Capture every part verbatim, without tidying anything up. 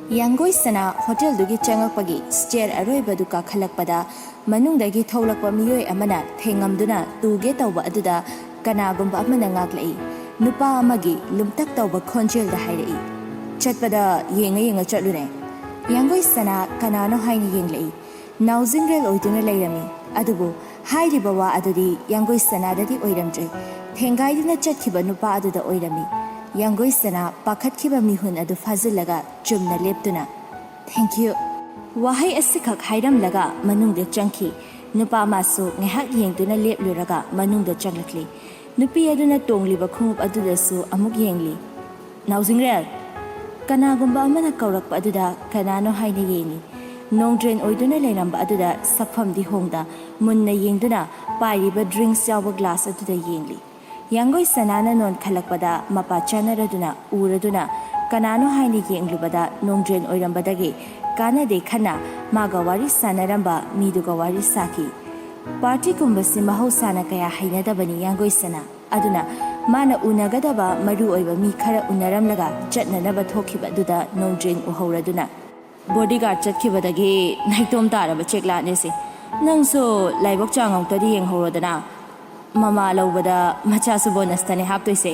ꯌꯥꯡꯒꯣꯏ ꯁꯅꯥ ꯍꯣꯇꯦꯜꯗꯨꯒꯤ ꯆꯪꯉꯛꯄꯒꯤ ꯁ꯭ꯇꯦꯌꯔ ꯑꯔꯣꯏꯕꯗꯨ ꯀꯥꯈꯠꯂꯛꯄꯗ, ꯃꯅꯨꯡꯗꯒꯤ ꯊꯣꯛꯂꯛꯄ ꯃꯤꯑꯣꯏ ꯑꯃꯅ ꯊꯦꯡꯉꯝꯗꯨꯅ ꯇꯨꯒꯦ ꯇꯧꯕ ꯑꯗꯨꯗ ꯀꯅꯥꯒꯨꯝꯕ ꯑꯃꯅ ꯉꯥꯛꯂꯛꯏ꯫ ꯅꯨꯄꯥ ꯑꯃꯒꯤ ꯂꯨꯝꯇꯛ ꯇꯧꯕ ꯈꯣꯟꯖꯦꯜꯗ ꯍꯥꯏꯔꯛꯏ, "ꯆꯠꯄꯗ ꯌꯦꯡꯉ ꯌꯦꯡꯉ ꯆꯠꯂꯨꯅꯦ꯫" ꯌꯥꯡꯒꯣꯏ ꯁꯅꯥ ꯀꯅꯥꯅꯣ ꯍꯥꯏꯅ ꯌꯦꯡꯂꯛꯏ꯫ ꯅꯥꯎꯖꯤꯡꯔꯦꯜ ꯑꯣꯏꯗꯨꯅ ꯂꯩꯔꯝꯃꯤ꯫ ꯑꯗꯨꯕꯨ ꯍꯥꯏꯔꯤꯕ ꯋꯥ ꯑꯗꯨꯗꯤ ꯌꯥꯡꯒꯣꯏ ꯁꯅꯥꯗꯗꯤ ꯑꯣꯏꯔꯝꯗ꯭ꯔꯦ꯫ ꯊꯦꯡꯒꯥꯏꯗꯨꯅ ꯆꯠꯈꯤꯕ ꯅꯨꯄꯥ ꯑꯗꯨꯗ ꯑꯣꯏꯔꯝꯃꯤ꯫ ꯌꯥꯡꯒꯣꯏ ꯁꯅꯥ ꯄꯥꯈꯠꯈꯤꯕ ꯃꯤꯍꯨꯟ ꯑꯗꯨ ꯐꯥꯖꯤꯜꯂꯒ ꯆꯨꯝꯅ ꯂꯦꯞꯇꯨꯅ, "Thank you." ꯋꯥꯍꯩ ꯑꯁꯤꯈꯛ ꯍꯥꯏꯔꯝꯂꯒ ꯃꯅꯨꯡꯗ ꯆꯪꯈꯤ꯫ ꯅꯨꯄꯥ ꯑꯃꯁꯨ ꯉꯥꯏꯍꯥꯛ ꯌꯦꯡꯗꯨꯅ ꯂꯦꯞꯂꯨꯔꯒ ꯃꯅꯨꯡꯗ ꯆꯪꯂꯛꯂꯤ꯫ ꯅꯨꯄꯤ ꯑꯗꯨꯅ ꯇꯣꯡꯂꯤꯕ ꯈꯣꯡꯎꯞ ꯑꯗꯨꯗꯁꯨ ꯑꯃꯨꯛ ꯌꯦꯡꯂꯤ꯫ "ꯅꯥꯎꯖꯤꯡꯔꯦꯜ!" ꯀꯅꯥꯒꯨꯝꯕ ꯑꯃꯅ ꯀꯧꯔꯛꯄ ꯑꯗꯨꯗ ꯀꯅꯥꯅꯣ ꯍꯥꯏꯅ ꯌꯦꯡꯉꯤ꯫ ꯅꯣꯡꯗ꯭ꯔꯦꯟ ꯑꯣꯏꯗꯨꯅ ꯂꯩꯔꯝꯕ ꯑꯗꯨꯗ ꯁꯛꯐꯝꯗꯤ ꯍꯣꯡꯗ, ꯃꯨꯟꯅ ꯌꯦꯡꯗꯨꯅ ꯄꯥꯏꯔꯤꯕ ꯗ꯭ꯔꯤꯡꯁ ꯌꯥꯎꯕ ꯒ꯭ꯂꯥꯁ ꯑꯗꯨꯗ ꯌꯦꯡꯂꯤ꯫ ꯌꯥꯡꯒꯣꯏ ꯁꯅꯥꯅ ꯅꯣꯟꯈꯠꯂꯛꯄꯗ ꯃꯄꯥ ꯆꯥꯅꯔꯗꯨꯅ ꯎꯔꯗꯨꯅ ꯀꯅꯥꯅꯣ ꯍꯥꯏꯅ ꯌꯦꯡꯂꯨꯕꯗ ꯅꯣꯡꯗ꯭ꯔꯦꯟ ꯑꯣꯏꯔꯝꯕꯗꯒꯤ ꯀꯥꯟꯅꯗꯦ ꯈꯟꯅ ꯃꯥꯒ ꯋꯥꯔꯤ ꯁꯥꯟꯅꯔꯝꯕ ꯃꯤꯗꯨꯒ ꯋꯥꯔꯤ ꯁꯥꯈꯤ꯫ ꯄꯥꯔꯇꯤꯒꯨꯝꯕꯁꯤ ꯃꯍꯧꯁꯥꯅ ꯀꯌꯥ ꯍꯩꯅꯗꯕꯅꯤ ꯌꯥꯡꯒꯣꯏ ꯁꯅꯥ꯫ ꯑꯗꯨꯅ ꯃꯥꯅ ꯎꯅꯒꯗꯕ ꯃꯔꯨ ꯑꯣꯏꯕ ꯃꯤ ꯈꯔ ꯎꯅꯔꯝꯂꯒ ꯆꯠꯅꯅꯕ ꯊꯣꯛꯈꯤꯕ ꯑꯗꯨꯗ ꯅꯣꯡꯗ꯭ꯔꯦꯟ ꯎꯍꯧꯔꯗꯨꯅ, "ꯕꯣꯗꯤꯒꯥꯔꯗ ꯆꯠꯈꯤꯕꯗꯒꯤ ꯅꯥꯏꯇꯣꯝ ꯇꯥꯔꯕ ꯆꯦꯛꯂꯥꯅꯦꯁꯦ꯫ ꯅꯪꯁꯨ ꯂꯥꯏꯕꯛ ꯆꯥꯡ ꯑꯃꯨꯛꯇꯗꯤ ꯌꯦꯡꯍꯧꯔꯣꯗꯅ꯫ ꯃꯃꯥ ꯂꯧꯕꯗ ꯃꯆꯥꯁꯨ ꯕꯣꯅꯁꯇꯅꯦ ꯍꯥꯞꯇꯣꯏꯁꯦ꯫"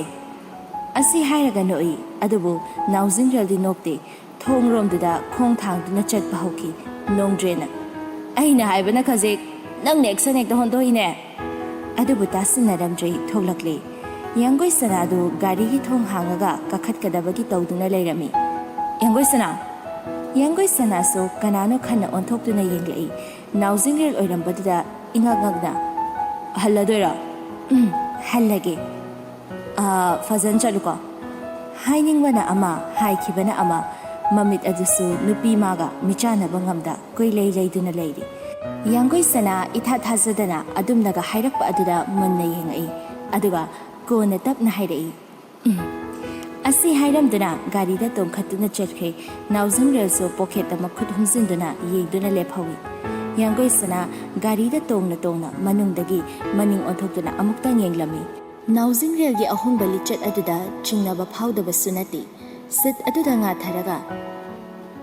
ꯑꯁꯤ ꯍꯥꯏꯔꯒ ꯅꯣꯛꯏ꯫ ꯑꯗꯨꯕꯨ ꯅꯥꯎꯖꯤꯡꯔꯦꯜꯗꯤ ꯅꯣꯛꯇꯦ꯫ ꯊꯣꯡꯔꯣꯝꯗꯨꯗ ꯈꯣꯡ ꯊꯥꯡꯗꯨꯅ ꯆꯠꯄ ꯍꯧꯈꯤ ꯅꯣꯡꯗ꯭ꯔꯦꯟꯅ꯫ "ꯑꯩꯅ ꯍꯥꯏꯕꯅ ꯈꯖꯤꯛ, ꯅꯪꯅ ꯑꯦꯛꯁꯟ ꯍꯦꯛꯇ ꯍꯣꯟꯗꯣꯛꯏꯅꯦ!" ꯑꯗꯨꯕꯨ ꯇꯥꯁꯤꯟꯅꯔꯝꯗ꯭ꯔꯦ, ꯊꯣꯛꯂꯛꯂꯦ꯫ ꯌꯥꯡꯒꯣꯏ ꯁꯅꯥꯗꯨ ꯒꯥꯔꯤꯒꯤ ꯊꯣꯡ ꯍꯥꯡꯉꯒ ꯀꯥꯈꯠꯀꯗꯕꯒꯤ ꯇꯧꯗꯨꯅ ꯂꯩꯔꯝꯃꯤ꯫ "ꯌꯥꯡꯒꯣꯏ ꯁꯅꯥ!" ꯌꯥꯡꯒꯣꯏ ꯁꯅꯥꯁꯨ ꯀꯅꯥꯅꯣ ꯈꯟꯅ ꯑꯣꯟꯊꯣꯛꯇꯨꯅ ꯌꯦꯡꯂꯛꯏ꯫ ꯅꯥꯎꯖꯤꯡꯔꯦꯜ ꯑꯣꯏꯔꯝꯕꯗꯨꯗ ꯏꯉꯛ ꯉꯛꯅ, "ꯍꯜꯂꯗꯣꯏꯔꯣ?" "ꯎꯝ, ꯍꯜꯂꯒꯦ꯫" "ꯑꯥ, ꯐꯖꯅ ꯆꯠꯂꯨꯀꯣ꯫" ꯍꯥꯏꯅꯤꯡꯕꯅ ꯑꯃ, ꯍꯥꯏꯈꯤꯕꯅ ꯑꯃ, ꯃꯃꯤꯠ ꯑꯗꯨꯁꯨ ꯅꯨꯄꯤ ꯃꯥꯒ ꯃꯤꯆꯥꯟꯅꯕ ꯉꯝꯗ ꯀꯣꯏꯂꯩ ꯂꯩꯗꯨꯅ ꯂꯩꯔꯤ꯫ ꯌꯥꯡꯒꯣꯏ ꯁꯅꯥ ꯏꯊꯥ ꯊꯥꯖꯗꯅ ꯑꯗꯨꯝꯅꯒ ꯍꯥꯏꯔꯛꯄ ꯑꯗꯨꯗ ꯃꯨꯟꯅ ꯌꯦꯡꯉꯛꯏ, ꯑꯗꯨꯒ ꯀꯣꯟꯅ ꯇꯞꯅ ꯍꯥꯏꯔꯛꯏ, "ꯎꯝ꯫" ꯑꯁꯤ ꯍꯥꯏꯔꯝꯗꯨꯅ ꯒꯥꯔꯤꯗ ꯇꯣꯡꯈꯠꯇꯨꯅ ꯆꯠꯈ꯭ꯔꯦ꯫ ꯅꯥꯎꯖꯤꯡꯔꯦꯜꯁꯨ ꯄꯣꯀꯦꯠꯇ ꯃꯈꯨꯠ ꯍꯨꯝꯖꯤꯟꯗꯨꯅ ꯌꯦꯡꯗꯨꯅ ꯂꯦꯞꯍꯧꯏ꯫ ꯌꯥꯡꯒꯣꯏ ꯁꯅꯥ ꯒꯥꯔꯤꯗ ꯇꯣꯡꯅ ꯇꯣꯡꯅ ꯃꯅꯨꯡꯗꯒꯤ ꯃꯅꯤꯡ ꯑꯣꯟꯊꯣꯛꯇꯨꯅ ꯑꯃꯨꯛꯇꯪ ꯌꯦꯡꯂꯝꯃꯤ꯫ ꯅꯥꯎꯖꯤꯡꯔꯦꯜꯒꯤ ꯑꯍꯣꯡꯕ ꯂꯤꯆꯠ ꯑꯗꯨꯗ ꯆꯤꯡꯅꯕ ꯐꯥꯎꯗꯕꯁꯨ ꯅꯠꯇꯦ꯫ ꯁꯤꯠ ꯑꯗꯨꯗ ꯉꯥꯊꯔꯒ,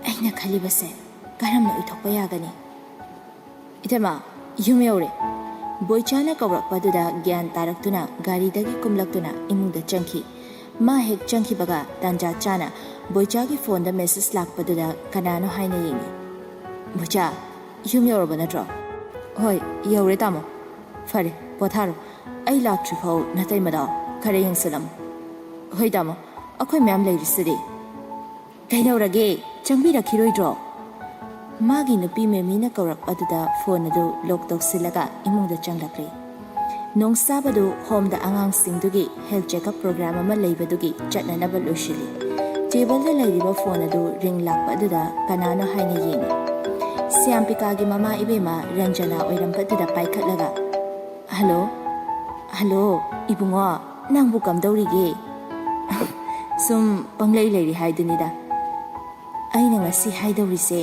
ꯑꯩꯅ ꯈꯜꯂꯤꯕꯁꯦ ꯀꯔꯝꯅ ꯑꯣꯏꯊꯣꯛꯄ ꯌꯥꯒꯅꯤ? ꯏꯇꯩꯃ, ꯌꯨꯝ ꯌꯧꯔꯦ꯫ ꯕꯣꯏꯆꯥꯅ ꯀꯧꯔꯛꯄꯗꯨꯗ ꯒ꯭ꯌꯥꯟ ꯇꯥꯔꯛꯇꯨꯅ ꯒꯥꯔꯤꯗꯒꯤ ꯀꯨꯝꯂꯛꯇꯨꯅ ꯏꯃꯨꯡꯗ ꯆꯪꯈꯤ꯫ ꯃꯥ ꯍꯦꯛ ꯆꯪꯈꯤꯕꯒ ꯇꯥꯟꯖꯥ ꯆꯥꯅ ꯕꯣꯏꯆꯥꯒꯤ ꯐꯣꯟꯗ ꯃꯦꯁꯦꯖ ꯂꯥꯛꯄꯗꯨꯗ ꯀꯅꯥꯅꯣ ꯍꯥꯏꯅ ꯌꯦꯡꯉꯤ꯫ "ꯕꯣꯏꯆꯥ, ꯌꯨꯝ ꯌꯧꯔꯕ ꯅꯠꯇ꯭ꯔꯣ?" "ꯍꯣꯏ, ꯌꯧꯔꯦ ꯇꯥꯃꯣ꯫" "ꯐꯔꯦ, ꯄꯣꯊꯥꯔꯣ꯫ ꯑꯩ ꯂꯥꯛꯇ꯭ꯔꯤꯐꯥꯎ ꯅꯇꯩꯃꯗꯣ ꯈꯔ ꯌꯦꯡꯁꯤꯜꯂꯝꯃꯨ꯫" "ꯍꯣꯏ ꯇꯥꯃꯣ, ꯑꯩꯈꯣꯏ ꯃꯌꯥꯝ ꯂꯩꯔꯤꯁꯤꯗꯤ꯫" "ꯀꯩꯗꯧꯔꯒꯦ? ꯆꯪꯕꯤꯔꯛꯈꯤꯔꯣꯏꯗ꯭ꯔꯣ?" ꯃꯥꯒꯤ ꯅꯨꯄꯤ ꯃꯦꯃꯤꯅ ꯀꯧꯔꯛꯄꯗꯨꯗ ꯐꯣꯟ ꯑꯗꯨ ꯂꯣꯛ ꯇꯧꯁꯤꯜꯂꯒ ꯏꯃꯨꯡꯗ ꯆꯪꯂꯛꯂꯦ꯫ ꯅꯣꯡꯁꯥꯕꯗꯨ ꯍꯣꯝꯗ ꯑꯉꯥꯡꯁꯤꯡꯗꯨꯒꯤ ꯍꯦꯜꯊ ꯆꯦꯛꯑꯞ ꯄ꯭ꯔꯣꯒ꯭ꯔꯥꯝ ꯑꯃ ꯂꯩꯕꯗꯨꯒꯤ ꯆꯠꯅꯅꯕ ꯂꯣꯏꯁꯤꯜꯂꯤ꯫ ꯇꯦꯕꯜꯗ ꯂꯩꯔꯤꯕ ꯐꯣꯟ ꯑꯗꯨ ꯔꯤꯡ ꯂꯥꯛꯄ ꯑꯗꯨꯗ ꯀꯅꯥꯅꯣ ꯍꯥꯏꯅ ꯌꯦꯡꯉꯤ꯫ ꯁ꯭ꯌꯥꯝꯄꯤꯀꯥꯒꯤ ꯃꯃꯥ ꯏꯕꯦꯝꯃ ꯔꯟꯖꯅꯥ ꯑꯣꯏꯔꯝꯕꯗꯨꯗ ꯄꯥꯏꯈꯠꯂꯒ, "ꯍꯜꯂꯣ, ꯍꯜꯂꯣ, ꯏꯕꯨꯡꯉꯣ, ꯅꯪꯕꯨ ꯀꯝꯗꯧꯔꯤꯒꯦ?" "ꯁꯨꯝ ꯄꯪꯂꯩ ꯂꯩꯔꯤ ꯍꯥꯏꯗꯨꯅꯤꯗ꯫" "ꯑꯩꯅ ꯉꯁꯤ ꯍꯥꯏꯗꯧꯔꯤꯁꯦ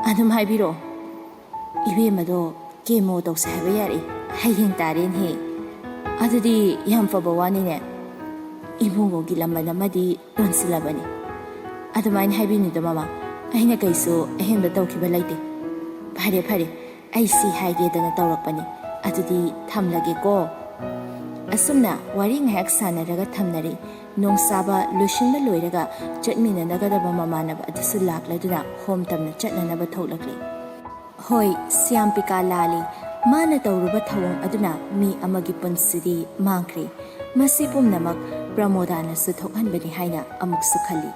ꯑꯗꯨꯝ ꯍꯥꯏꯕꯤꯔꯛꯑꯣ꯫" "ꯏꯕꯦꯝꯃꯗꯣ ꯀꯦꯃꯣ ꯇꯧꯁꯦ ꯍꯥꯏꯕ ꯌꯥꯔꯛꯑꯦ, ꯍꯌꯦꯡ ꯇꯥꯔꯦꯅꯦꯍꯦ꯫" "ꯑꯗꯨꯗꯤ ꯌꯥꯝ ꯐꯕ ꯋꯥꯅꯤꯅꯦ꯫" "ꯏꯕꯨꯡꯉꯣꯒꯤ ꯂꯃꯟ ꯑꯃꯗꯤ ꯇꯣꯟꯁꯤꯜꯂꯕꯅꯤ꯫" "ꯑꯗꯨꯃꯥꯏꯅ ꯍꯥꯏꯕꯤꯅꯨꯗ ꯃꯃꯥ, ꯑꯩꯅ ꯀꯩꯁꯨ ꯑꯍꯦꯟꯕ ꯇꯧꯈꯤꯕ ꯂꯩꯇꯦ꯫" "ꯐꯔꯦ ꯐꯔꯦ, ꯑꯩ ꯁꯤ ꯍꯥꯏꯒꯦꯗꯅ ꯇꯧꯔꯛꯄꯅꯤ꯫ ꯑꯗꯨꯗꯤ ꯊꯝꯂꯒꯦꯀꯣ꯫" ꯑꯁꯨꯝꯅ ꯋꯥꯔꯤ ꯉꯥꯏꯍꯥꯛ ꯁꯥꯟꯅꯔꯒ ꯊꯝꯅꯔꯤ꯫ ꯅꯣꯡꯁꯥꯕ ꯂꯣꯏꯁꯤꯟꯕ ꯂꯣꯏꯔꯒ ꯆꯠꯃꯤꯟꯅꯅꯒꯗꯕ ꯃꯃꯥꯟꯅꯕ ꯑꯗꯨꯁꯨ ꯂꯥꯛꯂꯗꯨꯅ ꯍꯣꯝ ꯇꯝꯅ ꯆꯠꯅꯅꯕ ꯊꯣꯛꯂꯛꯂꯤ꯫ ꯍꯣꯏ, ꯁ꯭ꯌꯥꯝꯄꯤꯀꯥ ꯂꯥꯜꯂꯤ꯫ ꯃꯥꯅ ꯇꯧꯔꯨꯕ ꯊꯧꯑꯣꯡ ꯑꯗꯨꯅ ꯃꯤ ꯑꯃꯒꯤ ꯄꯨꯟꯁꯤꯗꯤ ꯃꯥꯡꯈ꯭ꯔꯦ꯫ ꯃꯁꯤ ꯄꯨꯝꯅꯃꯛ ꯄ꯭ꯔꯃꯣꯗꯥꯅꯁꯨ ꯊꯣꯛꯍꯟꯕꯅꯤ ꯍꯥꯏꯅ ꯑꯃꯨꯛꯁꯨ ꯈꯜꯂꯤ꯫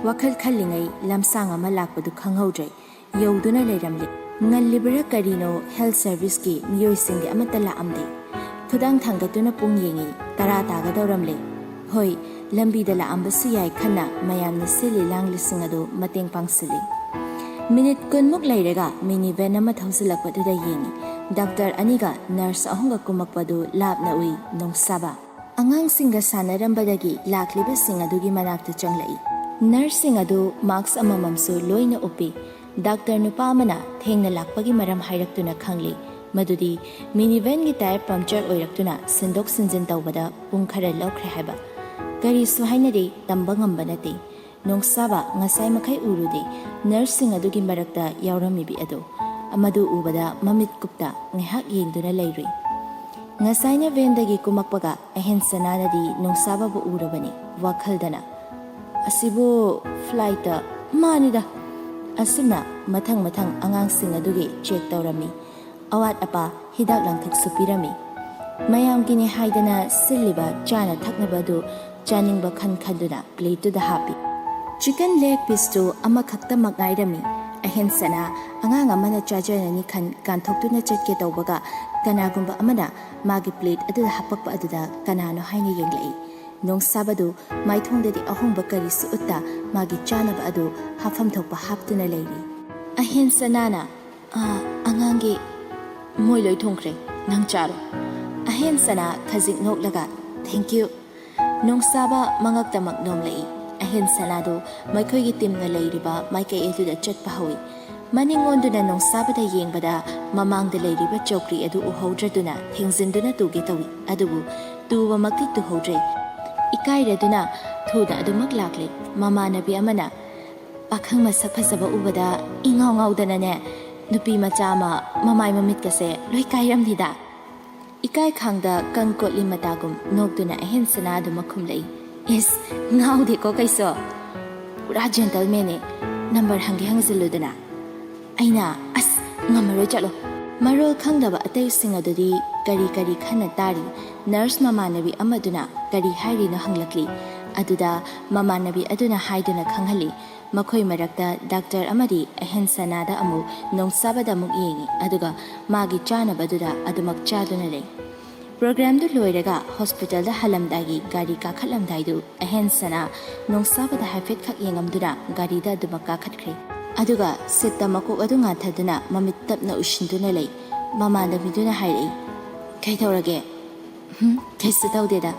ꯋꯥꯈꯜ ꯈꯜꯂꯤꯉꯩ ꯂꯝꯁꯥꯡ ꯑꯃ ꯂꯥꯛꯄꯗꯨ ꯈꯪꯍꯧꯗ꯭ꯔꯦ꯫ ꯌꯧꯗꯨꯅ ꯂꯩꯔꯝꯂꯦ꯫ ꯉꯜꯂꯤꯕꯔꯥ ꯀꯔꯤꯅꯣ ꯍꯦꯜꯊ ꯁꯔꯚꯤꯁꯀꯤ ꯃꯤꯑꯣꯏꯁꯤꯡꯗꯤ ꯑꯃꯠꯇ ꯂꯥꯛꯑꯝꯗꯦ꯫ ꯈꯨꯗꯥꯡ ꯊꯥꯡꯒꯠꯇꯨꯅ ꯄꯨꯡ ꯌꯦꯡꯉꯤ, ꯇꯔꯥ ꯇꯥꯒꯗꯧꯔꯝꯂꯦ꯫ ꯍꯣꯏ, ꯂꯝꯕꯤꯗ ꯂꯥꯛꯑꯝꯕꯁꯨ ꯌꯥꯏ ꯈꯟꯅ ꯃꯌꯥꯝꯅ ꯁꯤꯜꯂꯤ ꯂꯥꯡꯂꯤꯁꯤꯡ ꯑꯗꯨ ꯃꯇꯦꯡ ꯄꯥꯡꯁꯤꯜꯂꯤ꯫ ꯃꯤꯅꯤꯠ ꯀꯨꯟꯃꯨꯛ ꯂꯩꯔꯒ ꯃꯤꯅꯤ ꯚꯦꯟ ꯑꯃ ꯊꯧꯖꯤꯜꯂꯛꯄꯗꯨꯗ ꯌꯦꯡꯉꯤ꯫ ꯗꯥꯛꯇꯔ ꯑꯅꯤꯒ ꯅꯔꯁ ꯑꯍꯨꯝꯒ ꯀꯨꯝꯃꯛꯄꯗꯨ ꯂꯥꯞꯅ ꯎꯏ ꯅꯣꯡꯁꯥꯕ꯫ ꯑꯉꯥꯡꯁꯤꯡꯒ ꯁꯥꯟꯅꯔꯝꯕꯗꯒꯤ ꯂꯥꯛꯂꯤꯕꯁꯤꯡ ꯑꯗꯨꯒꯤ ꯃꯅꯥꯛꯇ ꯆꯪꯂꯛꯏ꯫ ꯅꯔꯁꯁꯤꯡ ꯑꯗꯨ ꯃꯥꯛꯁ ꯑꯃꯃꯝꯁꯨ ꯂꯣꯏꯅ ꯎꯞꯄꯤ꯫ ꯗꯥꯛꯇꯔ ꯅꯨꯄꯥ ꯑꯃꯅ ꯊꯦꯡꯅ ꯂꯥꯛꯄꯒꯤ ꯃꯔꯝ ꯍꯥꯏꯔꯛꯇꯨꯅ ꯈꯪꯂꯤ ꯃꯗꯨꯗꯤ ꯃꯤꯅꯤ ꯚꯦꯟꯒꯤ ꯇꯥꯌꯔ ꯄꯝꯆꯔ ꯑꯣꯏꯔꯛꯇꯨꯅ ꯁꯤꯟꯗꯣꯛ ꯁꯤꯟꯖꯤꯟ ꯇꯧꯕꯗ ꯄꯨꯡ ꯈꯔ ꯂꯧꯈ꯭ꯔꯦ ꯍꯥꯏꯕ꯫ ꯀꯔꯤꯁꯨ ꯍꯥꯏꯅꯔꯤ, ꯇꯝꯕ ꯉꯝꯕ ꯅꯠꯇꯦ꯫ ꯅꯣꯡꯁꯥꯕ ꯉꯁꯥꯏ ꯃꯈꯩ ꯎꯔꯨꯗꯦ꯫ ꯅꯔꯁꯁꯤꯡ ꯑꯗꯨꯒꯤ ꯃꯔꯛꯇ ꯌꯥꯎꯔꯝꯃꯤꯕꯤ ꯑꯗꯨ, ꯃꯗꯨ ꯎꯕꯗ ꯃꯃꯤꯠ ꯀꯨꯞꯇ ꯉꯥꯏꯍꯥꯛ ꯌꯦꯡꯗꯨꯅ ꯂꯩꯔꯨꯏ꯫ ꯉꯁꯥꯏꯅ ꯚꯦꯟꯗꯒꯤ ꯀꯨꯝꯃꯛꯄꯒ ꯑꯍꯦꯟ ꯁꯅꯥꯅꯗꯤ ꯅꯣꯡꯁꯥꯕꯕꯨ ꯎꯔꯕꯅꯤ꯫ ꯋꯥꯈꯜꯗꯅ, "ꯑꯁꯤꯕꯨ ꯐ꯭ꯂꯥꯏꯠꯇ ꯃꯥꯅꯤꯗ!" ꯑꯁꯨꯝꯅ ꯃꯊꯪ ꯃꯊꯪ ꯑꯉꯥꯡꯁꯤꯡ ꯑꯗꯨꯒꯤ ꯆꯦꯛ ꯇꯧꯔꯝꯃꯤ꯫ ꯑꯋꯥꯠ ꯑꯄꯥ ꯍꯤꯗꯥꯛ ꯂꯥꯡꯊꯛꯁꯨ ꯄꯤꯔꯝꯃꯤ꯫ ꯃꯌꯥꯝꯒꯤꯅꯤ ꯍꯥꯏꯗꯅ ꯁꯤꯜꯂꯤꯕ ꯆꯥꯅ ꯊꯛꯅꯕ ꯑꯗꯨ ꯆꯥꯅꯤꯡꯕ ꯈꯟ ꯈꯟꯗꯨꯅ ꯄ꯭ꯂꯦꯠꯇꯨꯗ ꯍꯥꯞꯄꯤ꯫ ꯆꯤꯀꯟ ꯂꯦꯒ ꯄꯤꯁꯇꯨ ꯑꯃꯈꯛꯇꯃꯛ ꯉꯥꯏꯔꯝꯃꯤ꯫ ꯑꯍꯦꯟ ꯁꯅꯥ ꯑꯉꯥꯡ ꯑꯃꯅ ꯆꯥꯖꯔꯅꯤ ꯈꯟ ꯀꯥꯟꯊꯣꯛꯇꯨꯅ ꯆꯠꯀꯦ ꯇꯧꯕꯒ, ꯀꯅꯥꯒꯨꯝꯕ ꯑꯃꯅ ꯃꯥꯒꯤ ꯄ꯭ꯂꯦꯠ ꯑꯗꯨꯗ ꯍꯥꯞꯄꯛꯄ ꯑꯗꯨꯗ ꯀꯅꯥꯅꯣ ꯍꯥꯏꯅ ꯌꯦꯡꯂꯛꯏ꯫ ꯅꯣꯡꯁꯥꯕꯗꯨ ꯃꯥꯏꯊꯣꯡꯗꯗꯤ ꯑꯍꯣꯡꯕ ꯀꯔꯤꯁꯨ ꯎꯠꯇ ꯃꯥꯒꯤ ꯆꯥꯅꯕ ꯑꯗꯨ ꯍꯥꯞꯐꯝ ꯊꯣꯛꯄ ꯍꯥꯞꯇꯨꯅ ꯂꯩꯔꯤ꯫ ꯑꯍꯦꯟ ꯁꯅꯥꯅ, "ꯑꯥ, ꯑꯉꯥꯡꯒꯤ, ꯃꯣꯏ ꯂꯣꯏ ꯊꯨꯡꯈ꯭ꯔꯦ, ꯅꯪ ꯆꯥꯔꯣ꯫" ꯑꯍꯦꯟ ꯁꯅꯥ ꯈꯖꯤꯛ ꯅꯣꯛꯂꯒ, "Thank you꯫" ꯅꯣꯡꯁꯥꯕ ꯃꯉꯛꯇꯃꯛ ꯅꯣꯝꯂꯛꯏ꯫ ꯑꯍꯦꯟ ꯁꯅꯥꯗꯨ ꯃꯈꯣꯏꯒꯤ ꯇꯤꯝꯅ ꯂꯩꯔꯤꯕ ꯃꯥꯏꯀꯩ ꯑꯗꯨꯗ ꯆꯠꯄ ꯍꯧꯏ꯫ ꯃꯅꯤꯡ ꯑꯣꯟꯗꯨꯅ ꯅꯣꯡꯁꯥꯕꯗ ꯌꯦꯡꯕꯗ ꯃꯃꯥꯡꯗ ꯂꯩꯔꯤꯕ ꯆꯧꯀ꯭ꯔꯤ ꯑꯗꯨ ꯎꯍꯧꯗ꯭ꯔꯗꯨꯅ ꯊꯦꯡꯖꯤꯟꯗꯨꯅ ꯇꯨꯒꯦ ꯇꯧꯏ꯫ ꯑꯗꯨꯕꯨ ꯇꯨꯕꯃꯛꯇꯤ ꯇꯨꯍꯧꯗ꯭ꯔꯦ꯫ ꯏꯀꯥꯏꯔꯗꯨꯅ ꯊꯨꯅ ꯑꯗꯨꯃꯛ ꯂꯥꯛꯂꯦ꯫ ꯃꯃꯥꯟꯅꯕꯤ ꯑꯃꯅ, "ꯄꯥꯈꯪ ꯃꯁꯛ ꯐꯖꯕ ꯎꯕꯗ ꯏꯉꯥꯎ ꯉꯥꯎꯗꯅꯅꯦ, ꯅꯨꯄꯤ ꯃꯆꯥ ꯑꯃ ꯃꯃꯥꯏ ꯃꯃꯤꯠꯀꯁꯦ ꯂꯣꯏ ꯀꯥꯏꯔꯝꯅꯤꯗ꯫" ꯏꯀꯥꯏ ꯈꯥꯡꯗ ꯀꯪ ꯀꯣꯠꯂꯤ ꯃꯇꯥꯒꯨꯝ ꯅꯣꯛꯇꯨꯅ ꯑꯍꯦꯟ ꯁꯅꯥ ꯑꯗꯨꯃꯛ ꯈꯨꯝꯂꯛꯏ꯫ "ꯏꯁ, ꯉꯥꯎꯗꯦꯀꯣ ꯀꯩꯁꯨ꯫ ꯄꯨꯔꯥ ꯖꯦꯟꯇꯜꯃꯦꯟꯅꯦ꯫ ꯅꯝꯕꯔ ꯍꯪꯒꯦ ꯍꯪꯖꯤꯜꯂꯨꯗꯅ꯫" ꯑꯩꯅ, "ꯑꯁ, ꯉꯝꯃꯔꯣꯏ, ꯆꯠꯂꯣ꯫" ꯃꯔꯣꯜ ꯈꯪꯗꯕ ꯑꯇꯩꯁꯤꯡ ꯑꯗꯨꯗꯤ ꯀꯔꯤ ꯀꯔꯤ ꯈꯟꯅ ꯇꯥꯔꯤ꯫ ꯅꯔꯁ ꯃꯃꯥꯟꯅꯕꯤ ꯑꯃꯗꯨꯅ ꯀꯔꯤ ꯍꯥꯏꯔꯤꯅꯣ ꯍꯪꯂꯛꯂꯤ꯫ ꯑꯗꯨꯗ ꯃꯃꯥꯟꯅꯕꯤ ꯑꯗꯨꯅ ꯍꯥꯏꯗꯨꯅ ꯈꯪꯍꯜꯂꯤ, ꯃꯈꯣꯏ ꯃꯔꯛꯇ ꯗꯥꯛꯇꯔ ꯑꯃꯗꯤ ꯑꯍꯦꯟ ꯁꯅꯥꯗ ꯑꯃꯨꯛ ꯅꯣꯡꯁꯥꯕꯗ ꯑꯃꯨꯛ ꯌꯦꯡꯉꯤ, ꯑꯗꯨꯒ ꯃꯥꯒꯤ ꯆꯥꯅꯕꯗꯨꯗ ꯑꯗꯨꯃꯛ ꯆꯥꯗꯨꯅ ꯂꯩ꯫ ꯄ꯭ꯔꯣꯒ꯭ꯔꯥꯝꯗꯨ ꯂꯣꯏꯔꯒ ꯍꯣꯁꯄꯤꯇꯥꯜꯗ ꯍꯜꯂꯝꯗꯥꯏꯒꯤ ꯒꯥꯔꯤ ꯀꯥꯈꯠꯂꯝꯗꯥꯏꯗꯨ ꯑꯍꯦꯟ ꯁꯅꯥ ꯅꯣꯡꯁꯥꯕꯗ ꯍꯥꯏꯐꯦꯠꯈꯛ ꯌꯦꯡꯉꯝꯗꯨꯅ ꯒꯥꯔꯤꯗ ꯑꯗꯨꯃꯛ ꯀꯥꯈꯠꯈ꯭ꯔꯦ꯫ ꯑꯗꯨꯒ ꯁꯤꯠꯇ ꯃꯀꯣꯛ ꯑꯗꯨ ꯉꯥꯟꯊꯗꯨꯅ ꯃꯃꯤꯠ ꯇꯞꯅ ꯎꯏꯁꯤꯟꯗꯨꯅ ꯂꯩ꯫ ꯃꯃꯥꯟꯅꯕꯤꯗꯨꯅ ꯍꯥꯏꯔꯛꯏ, "ꯀꯩꯗꯧꯔꯒꯦ?" "ꯍꯨꯝ, ꯀꯩꯁꯨ ꯇꯧꯗꯦꯗ꯫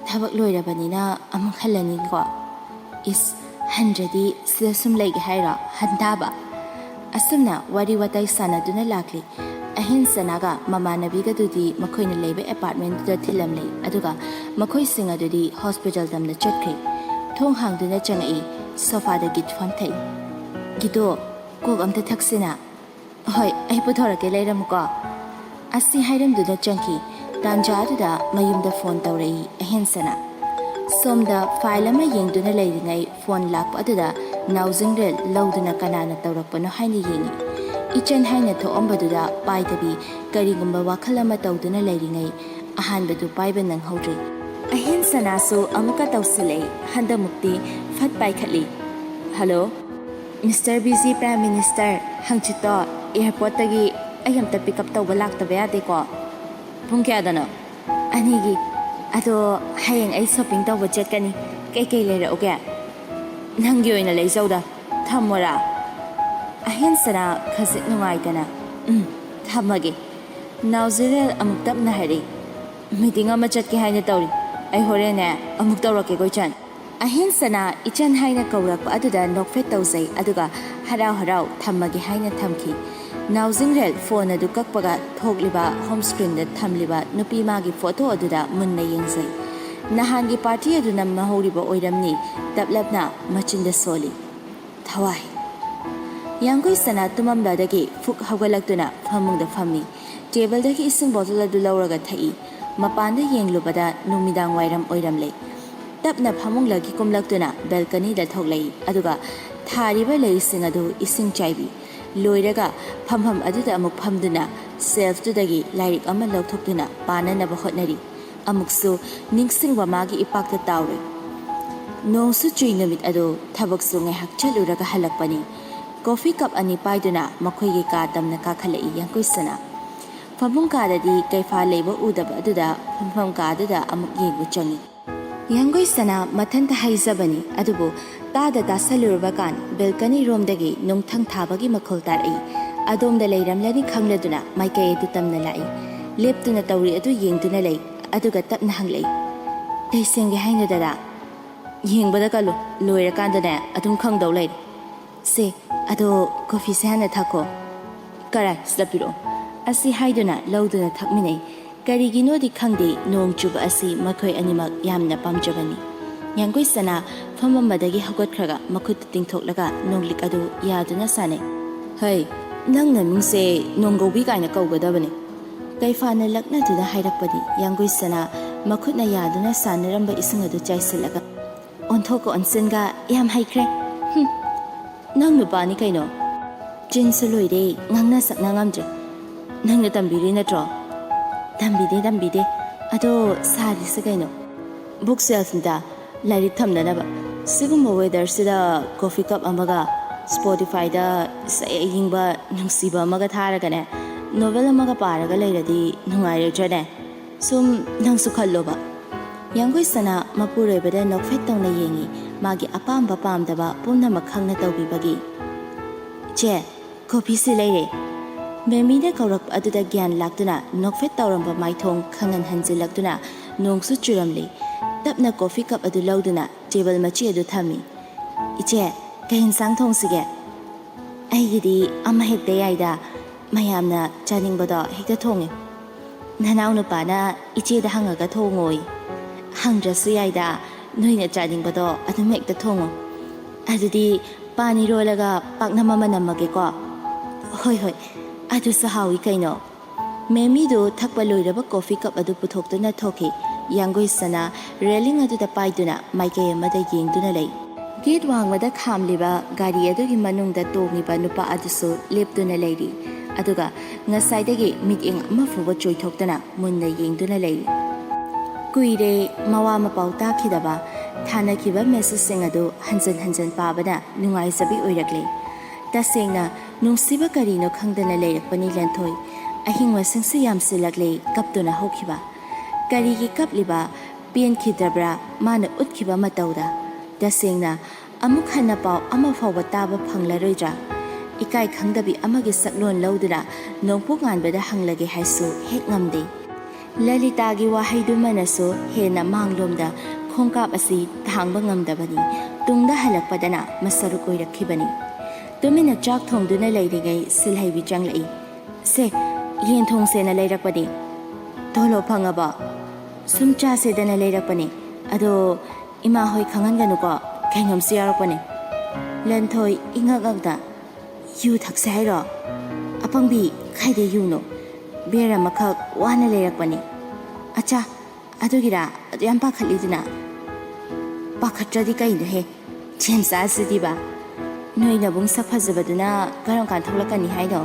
ꯊꯕꯛ ꯂꯣꯏꯔꯕꯅꯤꯅ ꯑꯃꯨꯛ ꯍꯜꯂꯅꯤꯀꯣ?" "ꯏꯁ, ꯍꯟꯗ꯭ꯔꯗꯤ ꯁꯤꯗ ꯁꯨꯝ ꯂꯩꯒꯦ ꯍꯥꯏꯔꯣ? ꯍꯟꯊꯕ!" ꯑꯁꯨꯝꯅ ꯋꯥꯔꯤ ꯋꯥꯇꯥꯏ ꯁꯥꯟꯅꯗꯨꯅ ꯂꯥꯛꯂꯤ꯫ ꯑꯍꯦꯟ ꯁꯅꯥꯒ ꯃꯃꯥꯟꯅꯕꯤꯒꯗꯨꯗꯤ ꯃꯈꯣꯏꯅ ꯂꯩꯕ ꯑꯦꯄꯥꯔꯠꯃꯦꯟꯗꯨꯗ ꯊꯤꯜꯂꯝꯂꯦ, ꯑꯗꯨꯒ ꯃꯈꯣꯏꯁꯤꯡ ꯑꯗꯨꯗꯤ ꯍꯣꯁꯄꯤꯇꯥꯜ ꯇꯝꯅ ꯆꯠꯈ꯭ꯔꯦ꯫ ꯊꯣꯡ ꯍꯥꯡꯗꯨꯅ ꯆꯪꯉꯛꯏ꯫ ꯁꯣꯐꯥꯗ ꯒꯤꯠ ꯐꯝꯊꯩ꯫ "ꯒꯤꯗꯣ, ꯀꯣꯛ ꯑꯝꯇ ꯊꯛꯁꯤꯅ?" "ꯍꯣꯏ, ꯑꯩ ꯄꯨꯊꯣꯔꯛꯀꯦ, ꯂꯩꯔꯝꯃꯨꯀꯣ," ꯑꯁꯤ ꯍꯥꯏꯔꯝꯗꯨꯅ ꯆꯪꯈꯤ꯫ ꯇꯥꯟꯖꯥ ꯑꯗꯨꯗ ꯃꯌꯨꯝꯗ ꯐꯣꯟ ꯇꯧꯔꯛꯏ ꯑꯍꯦꯟꯁꯅ꯫ ꯁꯣꯝꯗ ꯐꯥꯏꯜ ꯑꯃ ꯌꯦꯡꯗꯨꯅ ꯂꯩꯔꯤꯉꯩ ꯐꯣꯟ ꯂꯥꯛꯄ ꯑꯗꯨꯗ ꯅꯥꯎꯖꯤꯡꯔꯦꯜ ꯂꯧꯗꯨꯅ ꯀꯅꯥꯅ ꯇꯧꯔꯛꯄꯅꯣ ꯍꯥꯏꯅ ꯌꯦꯡꯏ꯫ ꯏꯆꯟ ꯍꯥꯏꯅ ꯊꯣꯛꯑꯝꯕꯗꯨꯗ ꯄꯥꯏꯗꯕꯤ, ꯀꯔꯤꯒꯨꯝꯕ ꯋꯥꯈꯜ ꯑꯃ ꯇꯧꯗꯨꯅ ꯂꯩꯔꯤꯉꯩ ꯑꯍꯥꯟꯕꯗꯨ ꯄꯥꯏꯕ ꯅꯪꯍꯧꯗ꯭ꯔꯦ꯫ ꯑꯍꯦꯟꯁꯅꯥꯁꯨ ꯑꯃꯨꯛꯀ ꯇꯧꯁꯤꯜꯂꯛꯏ꯫ ꯍꯟꯗꯛꯃꯨꯛꯇꯤ ꯐꯠ ꯄꯥꯏꯈꯠꯂꯤ꯫ "ꯍꯜꯂꯣ, ꯃꯤꯁꯇꯔ ꯕꯤꯖꯤ ꯄ꯭ꯔꯥꯏꯝ ꯃꯤꯅꯤꯁꯇꯔ, ꯍꯪꯆꯤꯠꯇꯣ ꯑꯦꯌꯥꯔꯄꯣꯔꯠꯇꯒꯤ ꯑꯩ ꯑꯝꯇ ꯄꯤꯛ ꯑꯞ ꯇꯧꯕ ꯂꯥꯛꯇꯕ ꯌꯥꯗꯦꯀꯣ?" "ꯄꯨꯡ ꯀꯌꯥꯗꯅꯣ?" "ꯑꯅꯤꯒꯤ꯫ ꯑꯗꯣ ꯍꯌꯦꯡ ꯑꯩ ꯁꯣꯄꯤꯡ ꯇꯧꯕ ꯆꯠꯀꯅꯤ꯫ ꯀꯩꯀꯩ ꯂꯩꯔꯛꯎꯒꯦ?" "ꯅꯪꯒꯤ ꯑꯣꯏꯅ ꯂꯩꯖꯧꯗ꯫ ꯊꯝꯃꯣꯔꯥ?" ꯑꯍꯦꯟꯁꯅꯥ ꯈꯖꯤꯛ ꯅꯨꯡꯉꯥꯏꯇꯅ, "ꯎꯝ, ꯊꯝꯃꯒꯦ꯫" ꯅꯥꯎꯖꯤꯔꯦꯜ ꯑꯃꯨꯛ ꯇꯞꯅ ꯍꯥꯏꯔꯛꯏ, "ꯃꯤꯇꯤꯡ ꯑꯃ ꯆꯠꯀꯦ ꯍꯥꯏꯅ ꯇꯧꯔꯤ꯫ ꯑꯩ ꯍꯣꯔꯦꯟꯅꯦ ꯑꯃꯨꯛ ꯇꯧꯔꯛꯀꯦꯀꯣ, ꯏꯆꯟ꯫" ꯑꯍꯦꯟꯁꯅꯥ ꯏꯆꯟ ꯍꯥꯏꯅ ꯀꯧꯔꯛꯄ ꯑꯗꯨꯗ ꯅꯣꯛꯐꯦꯠ ꯇꯧꯖꯩ, ꯑꯗꯨꯒ ꯍꯔꯥꯎ ꯍꯔꯥꯎ "ꯊꯝꯃꯒꯦ" ꯍꯥꯏꯅ ꯊꯝꯈꯤ꯫ ꯅꯥꯎꯖꯤꯡꯔꯦꯜ ꯐꯣꯟ ꯑꯗꯨ ꯀꯛꯄꯒ ꯊꯣꯛꯂꯤꯕ ꯍꯣꯝ ꯁ꯭ꯀ꯭ꯔꯤꯟꯗ ꯊꯝꯂꯤꯕ ꯅꯨꯄꯤ ꯃꯥꯒꯤ ꯐꯣꯇꯣ ꯑꯗꯨꯗ ꯃꯨꯟꯅ ꯌꯦꯡꯖꯩ꯫ ꯅꯍꯥꯟꯒꯤ ꯄꯥꯔꯇꯤ ꯑꯗꯨ ꯅꯝꯍꯧꯔꯤꯕ ꯑꯣꯏꯔꯝꯅꯤ꯫ ꯇꯞꯂꯞꯅ ꯃꯆꯤꯟꯗ ꯁꯣꯜꯂꯤ꯫ "ꯊꯋꯥꯏ꯫" ꯌꯥꯡꯒꯣꯏ ꯁꯅꯥ ꯇꯨꯝꯃꯝꯕꯗꯒꯤ ꯐꯨꯛ ꯍꯧꯒꯠꯂꯛꯇꯨꯅ ꯐꯃꯨꯡꯗ ꯐꯝꯃꯤ꯫ ꯇꯦꯕꯜꯗꯒꯤ ꯏꯁꯤꯡ ꯕꯣꯇꯜ ꯑꯗꯨ ꯂꯧꯔꯒ ꯊꯛꯏ꯫ ꯃꯄꯥꯟꯗ ꯌꯦꯡꯂꯨꯕꯗ ꯅꯨꯃꯤꯗꯥꯡ ꯋꯥꯏꯔꯝ ꯑꯣꯏꯔꯝꯂꯦ꯫ ꯇꯞꯅ ꯐꯃꯨꯡꯗꯒꯤ ꯀꯨꯝꯂꯛꯇꯨꯅ ꯕꯦꯜꯀꯅꯤꯗ ꯊꯣꯛꯂꯛꯏ, ꯑꯗꯨꯒ ꯊꯥꯔꯤꯕ ꯂꯩꯁꯤꯡ ꯑꯗꯨ ꯏꯁꯤꯡ ꯆꯥꯏꯕꯤ꯫ ꯂꯣꯏꯔꯒ ꯐꯝꯐꯝ ꯑꯗꯨꯗ ꯑꯃꯨꯛ ꯐꯝꯗꯨꯅ ꯁꯦꯜꯐꯇꯨꯗꯒꯤ ꯂꯥꯏꯔꯤꯛ ꯑꯃ ꯂꯧꯊꯣꯛꯇꯨꯅ ꯄꯥꯅꯅꯕ ꯍꯣꯠꯅꯔꯤ꯫ ꯑꯃꯨꯛꯁꯨ ꯅꯤꯡꯁꯤꯡꯕ ꯃꯥꯒꯤ ꯏꯄꯥꯛꯇ ꯇꯥꯎꯔꯦ꯫ ꯅꯣꯡꯁꯨ ꯆꯨꯏ ꯅꯨꯃꯤꯠ ꯑꯗꯨ ꯊꯕꯛꯁꯨ ꯉꯥꯏꯍꯥꯛ ꯆꯠꯂꯨꯔꯒ ꯍꯜꯂꯛꯄꯅꯤ꯫ ꯀꯣꯐꯤ ꯀꯞ ꯑꯅꯤ ꯄꯥꯏꯗꯨꯅ ꯃꯈꯣꯏꯒꯤ ꯀꯥ ꯇꯝꯅ ꯀꯥꯈꯠꯂꯛꯏ ꯌꯥꯡꯀꯨꯏꯁꯅꯥ꯫ ꯐꯃꯨꯡ ꯀꯥꯗꯗꯤ ꯀꯩꯐꯥ ꯂꯩꯕ ꯎꯗꯕ ꯑꯗꯨꯗ ꯐꯝꯐꯝ ꯀꯥꯗꯨꯗ ꯑꯃꯨꯛ ꯌꯦꯡꯕ ꯆꯪꯏ꯫ ꯌꯥꯡꯒꯣꯏꯁꯅꯥ ꯃꯊꯟꯇ ꯍꯥꯏꯖꯕꯅꯤ, ꯑꯗꯨꯕꯨ ꯇꯥꯗ ꯇꯥꯁꯜꯂꯨꯔꯕ ꯀꯥꯟ ꯕꯦꯜꯀꯅꯤ ꯔꯣꯝꯗꯒꯤ ꯅꯨꯡꯊꯪ ꯊꯥꯕꯒꯤ ꯃꯈꯣꯜ ꯇꯥꯔꯛꯏ꯫ ꯑꯗꯣꯝꯗ ꯂꯩꯔꯝꯂꯅꯤ ꯈꯪꯂꯗꯨꯅ ꯃꯥꯏꯀꯩ ꯑꯗꯨ ꯇꯝꯅ ꯂꯥꯛꯏ꯫ ꯂꯦꯞꯇꯨꯅ ꯇꯧꯔꯤ ꯑꯗꯨ ꯌꯦꯡꯗꯨꯅ ꯂꯩ, ꯑꯗꯨꯒ ꯇꯞꯅ ꯍꯪꯂꯛꯏ, "ꯀꯩ ꯁꯦꯝꯒꯦ ꯍꯥꯏꯅꯣ ꯗꯗꯥ?" "ꯌꯦꯡꯕꯗ ꯀꯜꯂꯨ, ꯂꯣꯏꯔꯀꯥꯟꯗꯅꯦ ꯑꯗꯨꯝ ꯈꯪꯗꯧ ꯂꯩꯔꯦ꯫ ꯁꯦ, ꯑꯗꯣ ꯀꯣꯐꯤꯁꯦ ꯍꯥꯟꯅ ꯊꯛꯈꯣ꯫" "ꯀꯔꯥꯏ, ꯁꯤꯗ ꯄꯤꯔꯛꯑꯣ꯫" ꯑꯁꯤ ꯍꯥꯏꯗꯨꯅ ꯂꯧꯗꯨꯅ ꯊꯛꯃꯤꯟꯅꯩ꯫ ꯀꯔꯤꯒꯤꯅꯣꯗꯤ ꯈꯪꯗꯦ, ꯅꯣꯡ ꯆꯨꯕ ꯑꯁꯤ ꯃꯈꯣꯏ ꯑꯅꯤꯃꯛ ꯌꯥꯝꯅ ꯄꯥꯝꯖꯕꯅꯤ꯫ ꯌꯥꯡꯒꯣꯏ ꯁꯅꯥ ꯐꯝꯃꯝꯕꯗꯒꯤ ꯍꯧꯒꯠꯈ꯭ꯔꯒ ꯃꯈꯨꯠꯇ ꯇꯤꯡꯊꯣꯛꯂꯒ ꯅꯣꯡꯂꯤꯛ ꯑꯗꯨ ꯌꯥꯗꯨꯅ ꯁꯥꯟꯅꯩ꯫ "ꯍꯩ, ꯅꯪ ꯅꯃꯤꯡꯁꯦ ꯅꯣꯡꯒꯧꯕꯤ ꯀꯥꯏꯅ ꯀꯧꯒꯗꯕꯅꯤ꯫ ꯀꯩꯐꯥꯅ ꯂꯛꯅꯗꯨꯅ ꯍꯥꯏꯔꯛꯄꯅꯤ ꯌꯥꯡꯒꯣꯏ ꯁꯅꯥ ꯃꯈꯨꯠꯅ ꯌꯥꯗꯨꯅ ꯁꯥꯟꯅꯔꯝꯕ ꯏꯁꯤꯡ ꯑꯗꯨ ꯆꯥꯏꯁꯤꯜꯂꯒ꯫ "ꯑꯣꯟꯊꯣꯛꯀ ꯑꯣꯟꯁꯤꯟꯒ ꯌꯥꯝ ꯍꯩꯈ꯭ꯔꯦ꯫ ꯍꯨꯝ, ꯅꯪ ꯅꯨꯄꯥꯅꯤ ꯀꯩꯅꯣ꯫ ꯆꯤꯟꯁꯨ ꯂꯣꯏꯔꯦ, ꯉꯥꯡꯅ ꯁꯛꯅ ꯉꯝꯗ꯭ꯔꯦ꯫ ꯅꯪꯅ ꯇꯝꯕꯤꯔꯤ ꯅꯠꯇ꯭ꯔꯣ?" "ꯇꯝꯕꯤꯗꯦ, ꯇꯝꯕꯤꯗꯦ꯫ ꯑꯗꯣ ꯁꯥꯔꯤꯁꯦ ꯀꯩꯅꯣ?" "ꯕꯨꯛ ꯁꯦꯜꯐꯅꯤꯗ, ꯂꯥꯏꯔꯤꯛ ꯊꯝꯅꯅꯕ꯫ ꯁꯤꯒꯨꯝꯕ ꯋꯦꯗꯔꯁꯤꯗ ꯀꯣꯐꯤ ꯀꯞ ꯑꯃꯒ ꯁ꯭ꯄꯣꯇꯤꯐꯥꯏꯗ ꯏꯁꯩ ꯑꯏꯪꯕ ꯅꯨꯡꯁꯤꯕ ꯑꯃꯒ ꯊꯥꯔꯒꯅꯦ, ꯅꯣꯕꯦꯜ ꯑꯃꯒ ꯄꯥꯔꯒ ꯂꯩꯔꯗꯤ ꯅꯨꯡꯉꯥꯏꯔꯣꯏꯗ꯭ꯔꯅꯦ? ꯁꯨꯝ ꯅꯪꯁꯨ ꯈꯜꯂꯣꯕ꯫" ꯌꯥꯡꯒꯣꯏ ꯁꯅꯥ ꯃꯄꯨꯔꯣꯏꯕꯗ ꯅꯣꯛꯐꯦꯠ ꯇꯧꯅ ꯌꯦꯡꯉꯤ, ꯃꯥꯒꯤ ꯑꯄꯥꯝꯕ ꯄꯥꯝꯗꯕ ꯄꯨꯝꯅꯃꯛ ꯈꯪꯅ ꯇꯧꯕꯤꯕꯒꯤ꯫ "ꯆꯦ, ꯀꯣꯐꯤꯁꯤ ꯂꯩꯔꯦ꯫" ꯃꯦꯃꯤꯅ ꯀꯧꯔꯛꯄ ꯑꯗꯨꯗ ꯒ꯭ꯌꯥꯟ ꯂꯥꯛꯇꯨꯅ ꯅꯣꯛꯐꯦꯠ ꯇꯧꯔꯝꯕ ꯃꯥꯏꯊꯣꯡ ꯈꯪꯍꯟ ꯍꯟꯖꯤꯜꯂꯛꯇꯨꯅ ꯅꯣꯡꯁꯨ ꯆꯨꯔꯝꯂꯤ꯫ ꯇꯞꯅ ꯀꯣꯐꯤ ꯀꯞ ꯑꯗꯨ ꯂꯧꯗꯨꯅ ꯇꯦꯕꯜ ꯃꯆꯤ ꯑꯗꯨ ꯊꯝꯃꯤ꯫ "ꯏꯆꯦ, ꯀꯩ ꯏꯟꯁꯥꯡ ꯊꯣꯡꯁꯤꯒꯦ?" "ꯑꯩꯒꯤꯗꯤ ꯑꯃ ꯍꯦꯛꯇ ꯌꯥꯏꯗ, ꯃꯌꯥꯝꯅ ꯆꯥꯅꯤꯡꯕꯗꯣ ꯍꯦꯛꯇ ꯊꯣꯡꯉꯦ꯫" "ꯅꯅꯥꯎ ꯅꯨꯄꯥꯅ ꯏꯆꯦꯗ ꯍꯪꯉꯒ ꯊꯣꯡꯉꯣꯏ꯫" "ꯍꯪꯗ꯭ꯔꯁꯨ ꯌꯥꯏꯗ, ꯅꯣꯏꯅ ꯆꯥꯅꯤꯡꯕꯗꯣ ꯑꯗꯨꯝ ꯍꯦꯛꯇ ꯊꯣꯡꯉꯣ꯫ ꯑꯗꯨꯗꯤ ꯄꯥꯟ ꯏꯔꯣꯜꯂꯒ ꯄꯥꯛꯅꯝ ꯑꯃ ꯅꯝꯃꯒꯦꯀꯣ꯫" "ꯍꯣꯏ ꯍꯣꯏ, ꯑꯗꯨꯁꯨ ꯍꯥꯎꯏ ꯀꯩꯅꯣ꯫" ꯃꯦꯃꯤꯗꯨ ꯊꯛꯄ ꯂꯣꯏꯔꯕ ꯀꯣꯐꯤ ꯀꯞ ꯑꯗꯨ ꯄꯨꯊꯣꯛꯇꯨꯅ ꯊꯣꯛꯈꯤ꯫ ꯌꯥꯡꯒꯣꯏ ꯁꯅꯥ ꯔꯦꯂꯤꯡ ꯑꯗꯨꯗ ꯄꯥꯏꯗꯨꯅ ꯃꯥꯏꯀꯩ ꯑꯃꯗ ꯌꯦꯡꯗꯨꯅ ꯂꯩ꯫ ꯒꯦꯠ ꯋꯥꯡꯃꯗ ꯈꯥꯝꯂꯤꯕ ꯒꯥꯔꯤ ꯑꯗꯨꯒꯤ ꯃꯅꯨꯡꯗ ꯇꯣꯡꯂꯤꯕ ꯅꯨꯄꯥ ꯑꯗꯨꯁꯨ ꯂꯦꯞꯇꯨꯅ ꯂꯩꯔꯤ, ꯑꯗꯨꯒ ꯉꯁꯥꯏꯗꯒꯤ ꯃꯤꯠꯌꯦꯡ ꯑꯃ ꯐꯥꯎꯕ ꯆꯣꯏꯊꯣꯛꯇꯅ ꯃꯨꯟꯅ ꯌꯦꯡꯗꯨꯅ ꯂꯩꯔꯤ꯫ ꯀꯨꯏꯔꯦ ꯃꯋꯥ ꯃꯄꯥꯎ ꯇꯥꯈꯤꯗꯕ꯫ ꯊꯥꯅꯈꯤꯕ ꯃꯦꯁꯦꯖꯁꯤꯡ ꯑꯗꯨ ꯍꯟꯖꯟ ꯍꯟꯖꯟ ꯄꯥꯕꯅ ꯅꯨꯡꯉꯥꯏꯖꯕꯤ ꯑꯣꯏꯔꯛꯂꯦ꯫ ꯇꯁꯦꯡꯅ ꯅꯨꯡꯁꯤꯕ ꯀꯔꯤꯅꯣ ꯈꯪꯗꯅ ꯂꯩꯔꯛꯄꯅꯤ ꯂꯦꯟꯊꯣꯏ꯫ ꯑꯍꯤꯡ ꯃꯁꯤꯡꯁꯨ ꯌꯥꯝꯁꯤꯜꯂꯛꯂꯦ ꯀꯞꯇꯨꯅ ꯍꯧꯈꯤꯕ꯫ ꯀꯔꯤꯒꯤ ꯀꯞꯂꯤꯕ? ꯄꯦꯟꯈꯤꯗ꯭ꯔꯕ꯭ꯔꯥ ꯃꯥꯅ ꯎꯠꯈꯤꯕ ꯃꯇꯧꯗ? ꯇꯁꯦꯡꯅ ꯑꯃꯨꯛ ꯍꯟꯅ ꯄꯥꯎ ꯑꯃ ꯐꯥꯎꯕ ꯇꯥꯕ ꯐꯪꯂꯔꯣꯏꯗ꯭ꯔꯥ? ꯏꯀꯥꯏ ꯈꯪꯗꯕꯤ ꯑꯃꯒꯤ ꯁꯛꯂꯣꯟ ꯂꯧꯗꯨꯅ ꯅꯣꯡꯄꯣꯛ ꯉꯥꯟꯕꯗ ꯍꯪꯂꯒꯦ ꯍꯥꯏꯁꯨ ꯍꯦꯛ ꯉꯝꯗꯦ꯫ ꯂꯂꯤꯇꯥꯒꯤ ꯋꯥꯍꯩꯗꯨꯃꯅꯁꯨ ꯍꯦꯟꯅ ꯃꯥꯡꯂꯣꯝꯗ ꯈꯣꯡꯀꯥꯞ ꯑꯁꯤ ꯊꯥꯡꯕ ꯉꯝꯗꯕꯅꯤ꯫ ꯇꯨꯡꯗ ꯍꯜꯂꯛꯄꯗꯅ ꯃꯁꯔꯨꯛ ꯑꯣꯏꯔꯛꯈꯤꯕꯅꯤ꯫ ꯇꯨꯃꯤꯟꯅ ꯆꯥꯛ ꯊꯣꯡꯗꯨꯅ ꯂꯩꯔꯤꯉꯩ ꯁꯤꯜꯍꯩꯕꯤ ꯆꯪꯂꯛꯏ꯫ "ꯁꯦ, ꯌꯦꯟ ꯊꯣꯡꯁꯦꯅ ꯂꯩꯔꯛꯄꯅꯤ꯫" "ꯇꯣꯂꯣꯞ ꯐꯪꯉꯕꯣ?" "ꯁꯨꯝ ꯆꯥꯁꯦꯗꯅ ꯂꯩꯔꯛꯄꯅꯤ꯫ ꯑꯗꯣ ꯏꯃꯥ ꯍꯣꯏ ꯈꯪꯍꯟꯒꯅꯨꯀꯣ, ꯀꯩꯅꯣꯝꯁꯨ ꯌꯥꯎꯔꯛꯄꯅꯦ꯫ ꯂꯟꯊꯣꯏ ꯏꯉꯛ ꯉꯛꯇ, "ꯌꯨ ꯊꯛꯁꯦ ꯍꯥꯏꯔꯣ? ꯑꯄꯪꯕꯤ, ꯀꯥꯏꯗ ꯌꯨꯅꯣ? ꯕꯤꯌꯔ ꯑꯃꯈꯛ ꯋꯥꯅ ꯂꯩꯔꯛꯄꯅꯦ꯫" "ꯑꯆꯥ, ꯑꯗꯨꯒꯤꯔꯥ ꯑꯗꯨ ꯌꯥꯝ ꯄꯥꯈꯠꯂꯤꯗꯨꯅ?" "ꯄꯥꯈꯠꯇ꯭ꯔꯗꯤ ꯀꯩꯅꯣꯍꯦ, ꯆꯦꯝꯆꯥꯁꯤꯗꯤꯕ꯫ ꯅꯣꯏ ꯅꯕꯨꯡ ꯁꯛ ꯐꯖꯕꯗꯨꯅ ꯀꯔꯝ ꯀꯥꯟ ꯊꯣꯛꯂꯛꯀꯅꯤ ꯍꯥꯏꯅꯣ?"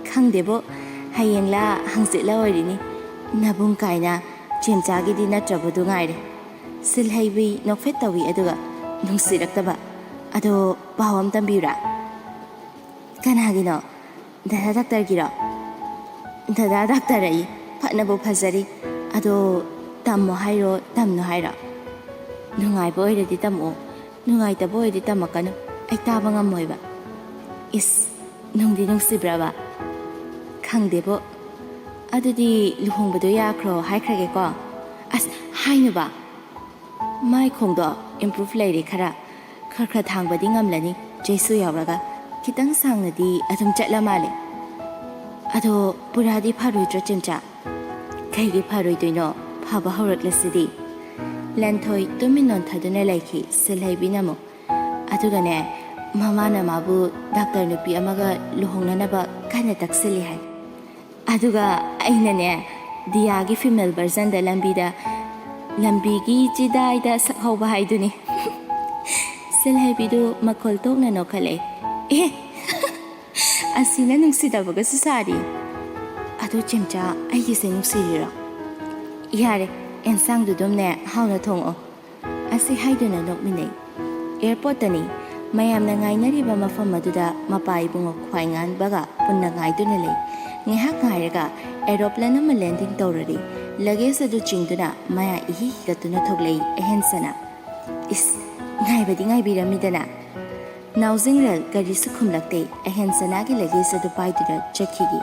"ꯈꯪꯗꯦꯕꯣ, ꯍꯌꯦꯡꯂ ꯍꯪꯆꯤꯠꯂ ꯑꯣꯏꯔꯤꯅꯤ꯫ ꯅꯕꯨꯡ ꯀꯥꯏꯅ ꯆꯦꯝꯆꯥꯒꯤꯗꯤ ꯅꯠꯇ꯭ꯔꯕꯗꯨ ꯉꯥꯏꯔꯦ꯫" ꯁꯤꯜꯍꯩꯕꯤ ꯅꯣꯛꯐꯦꯠ ꯇꯧꯏ, ꯑꯗꯨꯒ ꯅꯨꯡꯁꯤꯔꯛꯇꯕ꯫ "ꯑꯗꯣ ꯄꯥꯎ ꯑꯃ ꯇꯝꯕꯤꯌꯨꯔꯥ?" "ꯀꯅꯥꯒꯤꯅꯣ? ꯗꯗꯥ ꯗꯥꯛꯇꯔꯒꯤꯔꯣ?" "ꯗꯗꯥ ꯗꯥꯛꯇꯔ ꯑꯩ ꯐꯅꯕꯨ ꯐꯖꯔꯤ꯫ ꯑꯗꯣ ꯇꯝꯃꯣ ꯍꯥꯏꯔꯣ, ꯇꯝꯅꯣ ꯍꯥꯏꯔꯣ?" "ꯅꯨꯡꯉꯥꯏꯕ ꯑꯣꯏꯔꯗꯤ ꯇꯝꯃꯛꯑꯣ, ꯅꯨꯡꯉꯥꯏꯇꯕ ꯑꯣꯏꯔꯗꯤ ꯇꯝꯃꯛꯀꯅꯨ, ꯑꯩ ꯇꯥꯕ ꯉꯝꯃꯣꯏꯕ꯫" "ꯏꯁ, ꯅꯨꯡꯗꯤ ꯅꯨꯡꯁꯤꯕ꯭ꯔꯕ?" "ꯈꯪꯗꯦꯕꯣ꯫ ꯑꯗꯨꯗꯤ ꯂꯨꯍꯣꯡꯕꯗꯣ ꯌꯥꯈ꯭ꯔꯣ ꯍꯥꯏꯈ꯭ꯔꯒꯦꯀꯣ꯫" "ꯑꯁ, ꯍꯥꯏꯅꯨꯕ꯫ ꯃꯥꯏ ꯈꯣꯡꯗꯣ ꯏꯝꯄ꯭ꯔꯨꯚ ꯂꯩꯔꯦ ꯈꯔ꯫ ꯈꯔ ꯈꯔ ꯊꯥꯡꯕꯗꯤ ꯉꯝꯂꯅꯤ, ꯆꯩꯁꯨ ꯌꯥꯎꯔꯒ꯫ ꯈꯤꯇꯪ ꯁꯥꯡꯅꯗꯤ ꯑꯗꯨꯝ ꯆꯠꯂ ꯃꯥꯜꯂꯦ꯫ ꯑꯗꯣ ꯄꯨꯔꯥꯗꯤ ꯐꯔꯣꯏꯗ꯭ꯔꯣ, ꯆꯦꯝꯆꯥ?" "ꯀꯩꯒꯤ ꯐꯔꯣꯏꯗꯣꯏꯅꯣ? ꯐꯕ ꯍꯧꯔꯛꯂꯁꯤꯗꯤ꯫" ꯂꯟꯊꯣꯏ ꯇꯨꯃꯤꯟ ꯅꯣꯟꯊꯗꯨꯅ ꯂꯩꯈꯤ꯫ ꯁꯤꯜꯍꯩꯕꯤꯅ ꯑꯃꯨꯛ, "ꯑꯗꯨꯒꯅꯦ, ꯃꯃꯥꯅ ꯃꯥꯕꯨ ꯗꯥꯛꯇꯔ ꯅꯨꯄꯤ ꯑꯃꯒ ꯂꯨꯍꯣꯡꯅꯅꯕ ꯀꯟꯅ ꯇꯛꯁꯤꯜꯂꯤ ꯍꯥꯏ꯫ ꯑꯗꯨꯒ ꯑꯩꯅꯅꯦ, ꯗꯤꯌꯥꯒꯤ ꯐꯤꯃꯦꯜ ꯚꯔꯖꯟꯗ ꯂꯝꯕꯤꯗ, ꯂꯝꯕꯤꯒꯤ ꯆꯤꯗꯥꯏꯗ ꯁꯛꯍꯧꯕ ꯍꯥꯏꯗꯨꯅꯤ꯫" ꯁꯤꯜꯍꯩꯕꯤꯗꯨ ꯃꯈꯣꯜ ꯇꯣꯛꯅ ꯅꯣꯛꯈꯠꯂꯦ꯫ "ꯑꯦ, ꯑꯁꯤꯅ ꯅꯨꯡꯁꯤꯗꯕꯒꯁꯨ ꯁꯥꯔꯤ꯫ ꯑꯗꯨ ꯆꯦꯝꯆꯥ, ꯑꯩꯒꯤꯁꯦ ꯅꯨꯡꯁꯤꯔꯤꯔꯣ? ꯌꯥꯔꯦ, ꯑꯦꯟꯁꯥꯡꯗꯨꯗꯨꯝꯅꯦ ꯍꯥꯎꯅ ꯊꯣꯡꯉꯣ꯫" ꯑꯁꯤ ꯍꯥꯏꯗꯨꯅ ꯅꯣꯛꯃꯤꯟꯅꯩ꯫ ꯑꯦꯌꯔꯄꯣꯔꯠꯇꯅꯤ꯫ ꯃꯌꯥꯝꯅ ꯉꯥꯏꯅꯔꯤꯕ ꯃꯐꯝ ꯑꯗꯨꯗ ꯃꯄꯥ ꯏꯕꯨꯡꯉꯣ ꯈ꯭ꯋꯥꯏꯉꯥꯟꯕꯒ ꯄꯨꯟꯅ ꯉꯥꯏꯗꯨꯅ ꯂꯩ꯫ ꯉꯥꯏꯍꯥꯛ ꯉꯥꯏꯔꯒ ꯑꯦꯔꯣꯄ꯭ꯂꯦꯟ ꯑꯃ ꯂꯦꯟꯗꯤꯡ ꯇꯧꯔꯔꯤ꯫ ꯂꯒꯦꯖ ꯑꯗꯨ ꯆꯤꯡꯗꯨꯅ ꯃꯌꯥ ꯏꯍꯤ ꯍꯤꯒꯠꯇꯨꯅ ꯊꯣꯛꯂꯛꯏ ꯑꯍꯦꯟ ꯁꯅꯥ꯫ "ꯏꯁ, ꯉꯥꯏꯕꯗꯤ ꯉꯥꯏꯕꯤꯔꯝꯃꯤꯗꯅ꯫" ꯅꯥꯎꯖꯤꯡꯔꯦꯜ ꯀꯔꯤꯁꯨ ꯈꯨꯝꯂꯛꯇꯦ꯫ ꯑꯍꯦꯟ ꯁꯅꯥꯒꯤ ꯂꯒꯦꯖ ꯑꯗꯨ ꯄꯥꯏꯗꯨꯅ ꯆꯠꯈꯤꯒꯤ꯫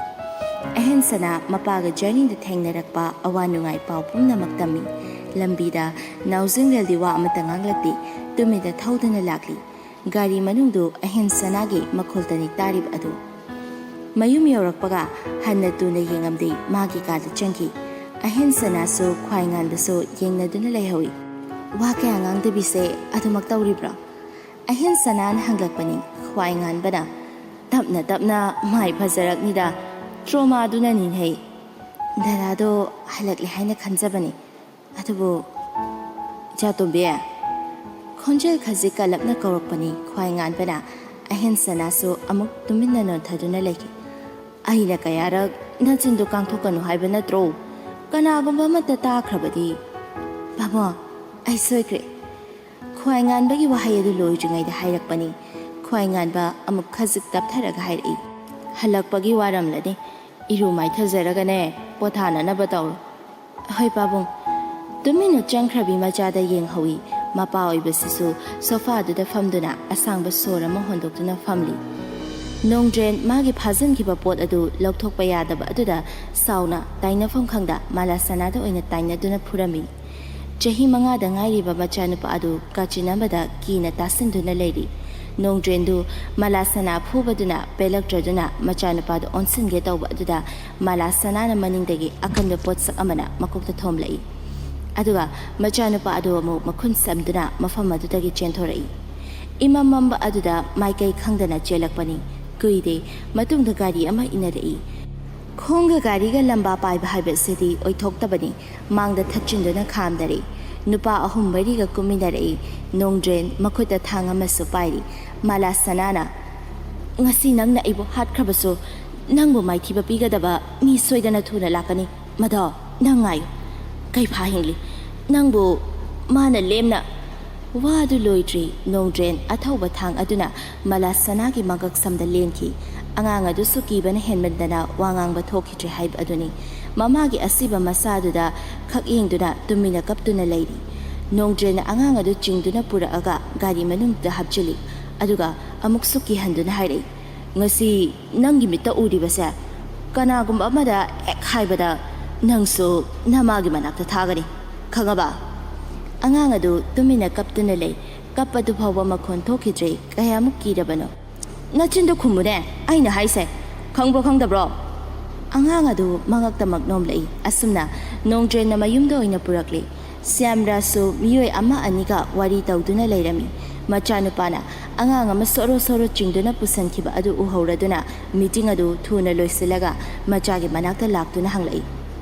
ꯑꯍꯦꯟ ꯁꯅꯥ ꯃꯄꯥꯒ ꯖꯔꯅꯤꯗ ꯊꯦꯡꯅꯔꯛꯄ ꯑꯋꯥ ꯅꯨꯡꯉꯥꯏ ꯄꯥꯎ ꯄꯨꯝꯅꯃꯛ ꯇꯝꯃꯤ꯫ ꯂꯝꯕꯤꯗ ꯅꯥꯎꯖꯤꯡꯔꯦꯜꯗꯤ ꯋꯥ ꯑꯃꯠꯇ ꯉꯥꯡꯂꯛꯇꯦ꯫ ꯇꯨꯃꯤꯟꯅ ꯊꯧꯗꯨꯅ ꯂꯥꯛꯂꯤ꯫ ꯒꯥꯔꯤ ꯃꯅꯨꯡꯗꯨ ꯑꯍꯦꯟ ꯁꯅꯥꯒꯤ ꯃꯈꯣꯜꯇꯅꯤ ꯇꯥꯔꯤꯕ ꯑꯗꯨ꯫ ꯃꯌꯨꯝ ꯌꯧꯔꯛꯄꯒ ꯍꯟꯅ ꯇꯨꯅ ꯌꯦꯡꯉꯝꯗꯦ, ꯃꯥꯒꯤ ꯀꯥꯗ ꯆꯪꯈꯤ꯫ ꯑꯍꯦꯟ ꯁꯅꯥꯁꯨ ꯈ꯭ꯋꯥꯏꯉꯥꯟꯕꯁꯨ ꯌꯦꯡꯅꯗꯨꯅ ꯂꯩꯍꯧꯏ꯫ ꯋꯥ ꯀꯌꯥ ꯉꯥꯡꯗꯕꯤꯁꯦ ꯑꯗꯨꯃꯛ ꯇꯧꯔꯤꯕ꯭ꯔꯣ? ꯑꯍꯦꯟ ꯁꯅꯥꯅ ꯍꯪꯂꯛꯄꯅꯤ꯫ ꯈ꯭ꯋꯥꯏ ꯉꯥꯟꯕꯅ, "ꯇꯞꯅ ꯇꯞꯅ ꯃꯥꯏ ꯐꯖꯔꯛꯅꯤꯗ, ꯇ꯭ꯔꯣꯃꯥꯗꯨꯅꯅꯤꯅꯦ꯫ ꯗꯗꯥꯗꯣ ꯍꯜꯂꯛꯂꯦ ꯍꯥꯏꯅ ꯈꯟꯖꯕꯅꯤ꯫ ꯑꯗꯨꯕꯨ, ꯏꯆꯥꯇꯣꯝꯕꯤ!" ꯈꯣꯟꯖꯦꯜ ꯈꯖꯤꯛ ꯀꯜꯂꯞꯅ ꯀꯧꯔꯛꯄꯅꯤ ꯈ꯭ꯋꯥꯏ ꯉꯥꯟꯕꯅ꯫ ꯑꯍꯦꯟ ꯁꯅꯥꯁꯨ ꯑꯃꯨꯛ ꯇꯨꯃꯤꯟꯅ ꯅꯣꯟꯊꯗꯨꯅ ꯂꯩꯈꯤ꯫ "ꯑꯩꯅ ꯀꯌꯥꯔꯛ ꯅꯆꯤꯟꯗꯨ ꯀꯥꯡꯊꯣꯛꯀꯅꯨ ꯍꯥꯏꯕ ꯅꯠꯇ꯭ꯔꯣ? ꯀꯅꯥꯒꯨꯝꯕ ꯑꯃꯠꯇ ꯇꯥꯈ꯭ꯔꯕꯗꯤ?" "ꯕꯥꯃꯣ, ꯑꯩ ꯁꯣꯏꯈ꯭ꯔꯦ꯫" ꯈ꯭ꯋꯥꯏ ꯉꯥꯟꯕꯒꯤ ꯋꯥꯍꯩ ꯑꯗꯨ ꯂꯣꯏꯗ꯭ꯔꯤꯉꯩꯗ ꯍꯥꯏꯔꯛꯄꯅꯤ꯫ ꯈ꯭ꯋꯥꯏ ꯉꯥꯟꯕ ꯑꯃꯨꯛ ꯈꯖꯤꯛ ꯇꯞꯊꯔꯒ ꯍꯥꯏꯔꯛꯏ, "ꯍꯜꯂꯛꯄꯒꯤ ꯋꯥꯔꯝꯂꯅꯤ꯫ ꯏꯔꯨ ꯃꯥꯏꯊꯖꯔꯒꯅꯦ, ꯄꯣꯊꯥꯅꯅꯕ ꯇꯧꯔꯣ꯫" "ꯍꯣꯏ ꯄꯥꯕꯨꯡ꯫" ꯇꯨꯃꯤꯟꯅ ꯆꯪꯈ꯭ꯔꯕꯤ ꯃꯆꯥꯗ ꯌꯦꯡꯍꯧꯏ꯫ ꯃꯄꯥ ꯑꯣꯏꯕꯁꯤꯁꯨ ꯁꯣꯐꯥꯗꯨꯗ ꯐꯝꯗꯨꯅ ꯑꯁꯥꯡꯕ ꯁꯣꯔ ꯑꯃ ꯍꯣꯟꯗꯣꯛꯇꯨꯅ ꯐꯝꯂꯤ꯫ ꯅꯣꯡꯗ꯭ꯔꯦꯟ ꯃꯥꯒꯤ ꯐꯥꯖꯤꯟꯈꯤꯕ ꯄꯣꯠ ꯑꯗꯨ ꯂꯧꯊꯣꯛꯄ ꯌꯥꯗꯕ ꯑꯗꯨꯗ ꯁꯥꯎꯅ ꯇꯥꯏꯅꯐꯝ ꯈꯪꯗ ꯃꯂꯥꯁꯅꯥꯗ ꯑꯣꯏꯅ ꯇꯥꯏꯅꯗꯨꯅ ꯐꯨꯔꯝꯃꯤ꯫ ꯆꯍꯤ ꯃꯉꯥꯗ ꯉꯥꯏꯔꯤꯕ ꯃꯆꯥꯅꯨꯄꯥ ꯑꯗꯨ ꯀꯥꯆꯤꯟ ꯑꯃꯗ ꯀꯤꯅ ꯇꯥꯁꯤꯟꯗꯨꯅ ꯂꯩꯔꯤ꯫ ꯅꯣꯡꯗ꯭ꯔꯦꯟꯗꯨ ꯃꯂꯥꯁꯅꯥ ꯐꯨꯕꯗꯨꯅ ꯄꯦꯜꯂꯛꯇ꯭ꯔꯗꯨꯅ ꯃꯆꯥꯅꯨꯄꯥꯗꯨ ꯑꯣꯟꯁꯤꯟꯒꯦ ꯇꯧꯕ ꯑꯗꯨꯗ ꯃꯂꯥꯁꯅꯥꯅ ꯃꯅꯤꯡꯗꯒꯤ ꯑꯀꯟꯕ ꯄꯣꯠꯁꯛ ꯑꯃꯅ ꯃꯀꯣꯛꯇ ꯊꯣꯝꯂꯛꯏ꯫ ꯑꯗꯨꯒ ꯃꯆꯥꯅꯨꯄꯥ ꯑꯗꯨ ꯑꯃꯨꯛ ꯃꯈꯨꯟ ꯁꯝꯗꯨꯅ ꯃꯐꯝ ꯑꯗꯨꯗꯒꯤ ꯆꯦꯟꯊꯣꯔꯛꯏ꯫ ꯏꯃꯝ ꯃꯝꯕ ꯑꯗꯨꯗ ꯃꯥꯏꯀꯩ ꯈꯪꯗꯅ ꯆꯦꯜꯂꯛꯄꯅꯤ꯫ ꯀꯨꯏꯗꯦ ꯃꯇꯨꯡꯗ ꯒꯥꯔꯤ ꯑꯃ ꯏꯟꯅꯔꯛꯏ꯫ ꯈꯣꯡꯒ ꯒꯥꯔꯤꯒ ꯂꯝꯕꯥ ꯄꯥꯏꯕ ꯍꯥꯏꯕꯁꯤꯗꯤ ꯑꯣꯏꯊꯣꯛꯇꯕꯅꯤ꯫ ꯃꯥꯡꯗ ꯊꯠꯆꯤꯟꯗꯨꯅ ꯈꯥꯝꯗꯔꯦ꯫ ꯅꯨꯄꯥ ꯑꯍꯨꯝ ꯃꯔꯤꯒ ꯀꯨꯝꯃꯤꯟꯅꯔꯛꯏ꯫ ꯅꯣꯡꯗ꯭ꯔꯦꯟ ꯃꯈꯨꯠꯇ ꯊꯥꯡ ꯑꯃꯁꯨ ꯄꯥꯏꯔꯤ꯫ ꯃꯂꯥꯁꯅꯥꯅ, "ꯉꯁꯤ ꯅꯪꯅ ꯑꯩꯕꯨ ꯍꯥꯠꯈ꯭ꯔꯕꯁꯨ, ꯅꯪꯕꯨ ꯃꯥꯏꯊꯤꯕ ꯄꯤꯒꯗꯕ ꯃꯤ ꯁꯣꯏꯗꯅ ꯊꯨꯅ ꯂꯥꯛꯀꯅꯤ꯫ ꯃꯗꯣ, ꯅꯪ ꯉꯥꯏꯌꯨ꯫ ꯀꯩꯐꯥ ꯍꯤꯡꯂꯤ꯫ ꯅꯪꯕꯨ ꯃꯥꯅ ꯂꯦꯝꯅ꯫" ꯋꯥꯗꯨ ꯂꯣꯏꯗ꯭ꯔꯤ, ꯅꯣꯡꯗ꯭ꯔꯦꯟ ꯑꯊꯧꯕ ꯊꯥꯡ ꯑꯗꯨꯅ ꯃꯂꯥꯁꯅꯥꯒꯤ ꯃꯉꯛꯁꯝꯗ ꯂꯦꯟꯈꯤ꯫ ꯑꯉꯥꯡ ꯑꯗꯨꯁꯨ ꯀꯤꯕꯅ ꯍꯦꯟꯃꯟꯗꯅ ꯋꯥ ꯉꯥꯡꯕ ꯊꯣꯛꯈꯤꯗ꯭ꯔꯦ ꯍꯥꯏꯕ ꯑꯗꯨꯅꯤ꯫ ꯃꯃꯥꯒꯤ ꯑꯁꯤꯕ ꯃꯁꯥꯗꯨꯗ ꯈꯛ ꯌꯦꯡꯗꯨꯅ ꯇꯨꯃꯤꯟꯅ ꯀꯞꯇꯨꯅ ꯂꯩꯔꯤ꯫ ꯅꯣꯡꯗ꯭ꯔꯦꯟꯅ ꯑꯉꯥꯡ ꯑꯗꯨ ꯆꯤꯡꯗꯨꯅ ꯄꯨꯔꯛꯑꯒ ꯒꯥꯔꯤ ꯃꯅꯨꯡꯗ ꯍꯥꯞꯆꯤꯜꯂꯤ꯫ ꯑꯗꯨꯒ ꯑꯃꯨꯛꯁꯨ ꯀꯤꯍꯟꯗꯨꯅ ꯍꯥꯏꯔꯛꯏ, "ꯉꯁꯤ ꯅꯪꯒꯤ ꯃꯤꯠꯇ ꯎꯔꯤꯕꯁꯦ, ꯀꯅꯥꯒꯨꯝꯕ ꯑꯃꯗ ꯍꯦꯛ ꯍꯥꯏꯕꯗ ꯅꯪꯁꯨ ꯅꯃꯥꯒꯤ ꯃꯅꯥꯛꯇ ꯊꯥꯒꯅꯤ꯫ ꯈꯪꯉꯕ?" ꯑꯉꯥꯡ ꯑꯗꯨ ꯇꯨꯃꯤꯟꯅ ꯀꯞꯇꯨꯅ ꯂꯩ꯫ ꯀꯞꯄꯗꯨ ꯐꯥꯎꯕ ꯃꯈꯣꯟ ꯊꯣꯛꯈꯤꯗ꯭ꯔꯦ꯫ ꯀꯌꯥꯃꯨꯛ ꯀꯤꯔꯕꯅꯣ? "ꯅꯆꯤꯟꯗꯣ ꯈꯨꯝꯃꯨꯅꯦ, ꯑꯩꯅ ꯍꯥꯏꯁꯦ꯫ ꯈꯪꯕ꯭ꯔꯣ ꯈꯪꯗꯕ꯭ꯔꯣ?" ꯑꯉꯥꯡ ꯑꯗꯨ ꯃꯉꯛꯇꯃꯛ ꯅꯣꯝꯂꯛꯏ꯫ ꯑꯁꯨꯝꯅ ꯅꯣꯡꯗ꯭ꯔꯦꯟꯅ ꯃꯌꯨꯝꯗ ꯑꯣꯏꯅ ꯄꯨꯔꯛꯂꯤ꯫ ꯁ꯭ꯌꯥꯝꯔꯥꯖꯁꯨ ꯃꯤꯑꯣꯏ ꯑꯃ ꯑꯅꯤꯒ ꯋꯥꯔꯤ ꯇꯧꯗꯨꯅ ꯂꯩꯔꯝꯃꯤ꯫ ꯃꯆꯥꯅꯨꯄꯥꯅ ꯑꯉꯥꯡ ꯑꯃ ꯁꯣꯔꯣ ꯁꯣꯔꯣ ꯆꯤꯡꯗꯨꯅ ꯄꯨꯁꯟꯈꯤꯕ ꯑꯗꯨ ꯎꯍꯧꯔꯗꯨꯅ ꯃꯤꯇꯤꯡ ꯑꯗꯨ ꯊꯨꯅ ꯂꯣꯏꯁꯤꯜꯂꯒ ꯃꯆꯥꯒꯤ ꯃꯅꯥꯛꯇ ꯂꯥꯛꯇꯨꯅ ꯍꯪꯂꯛꯏ,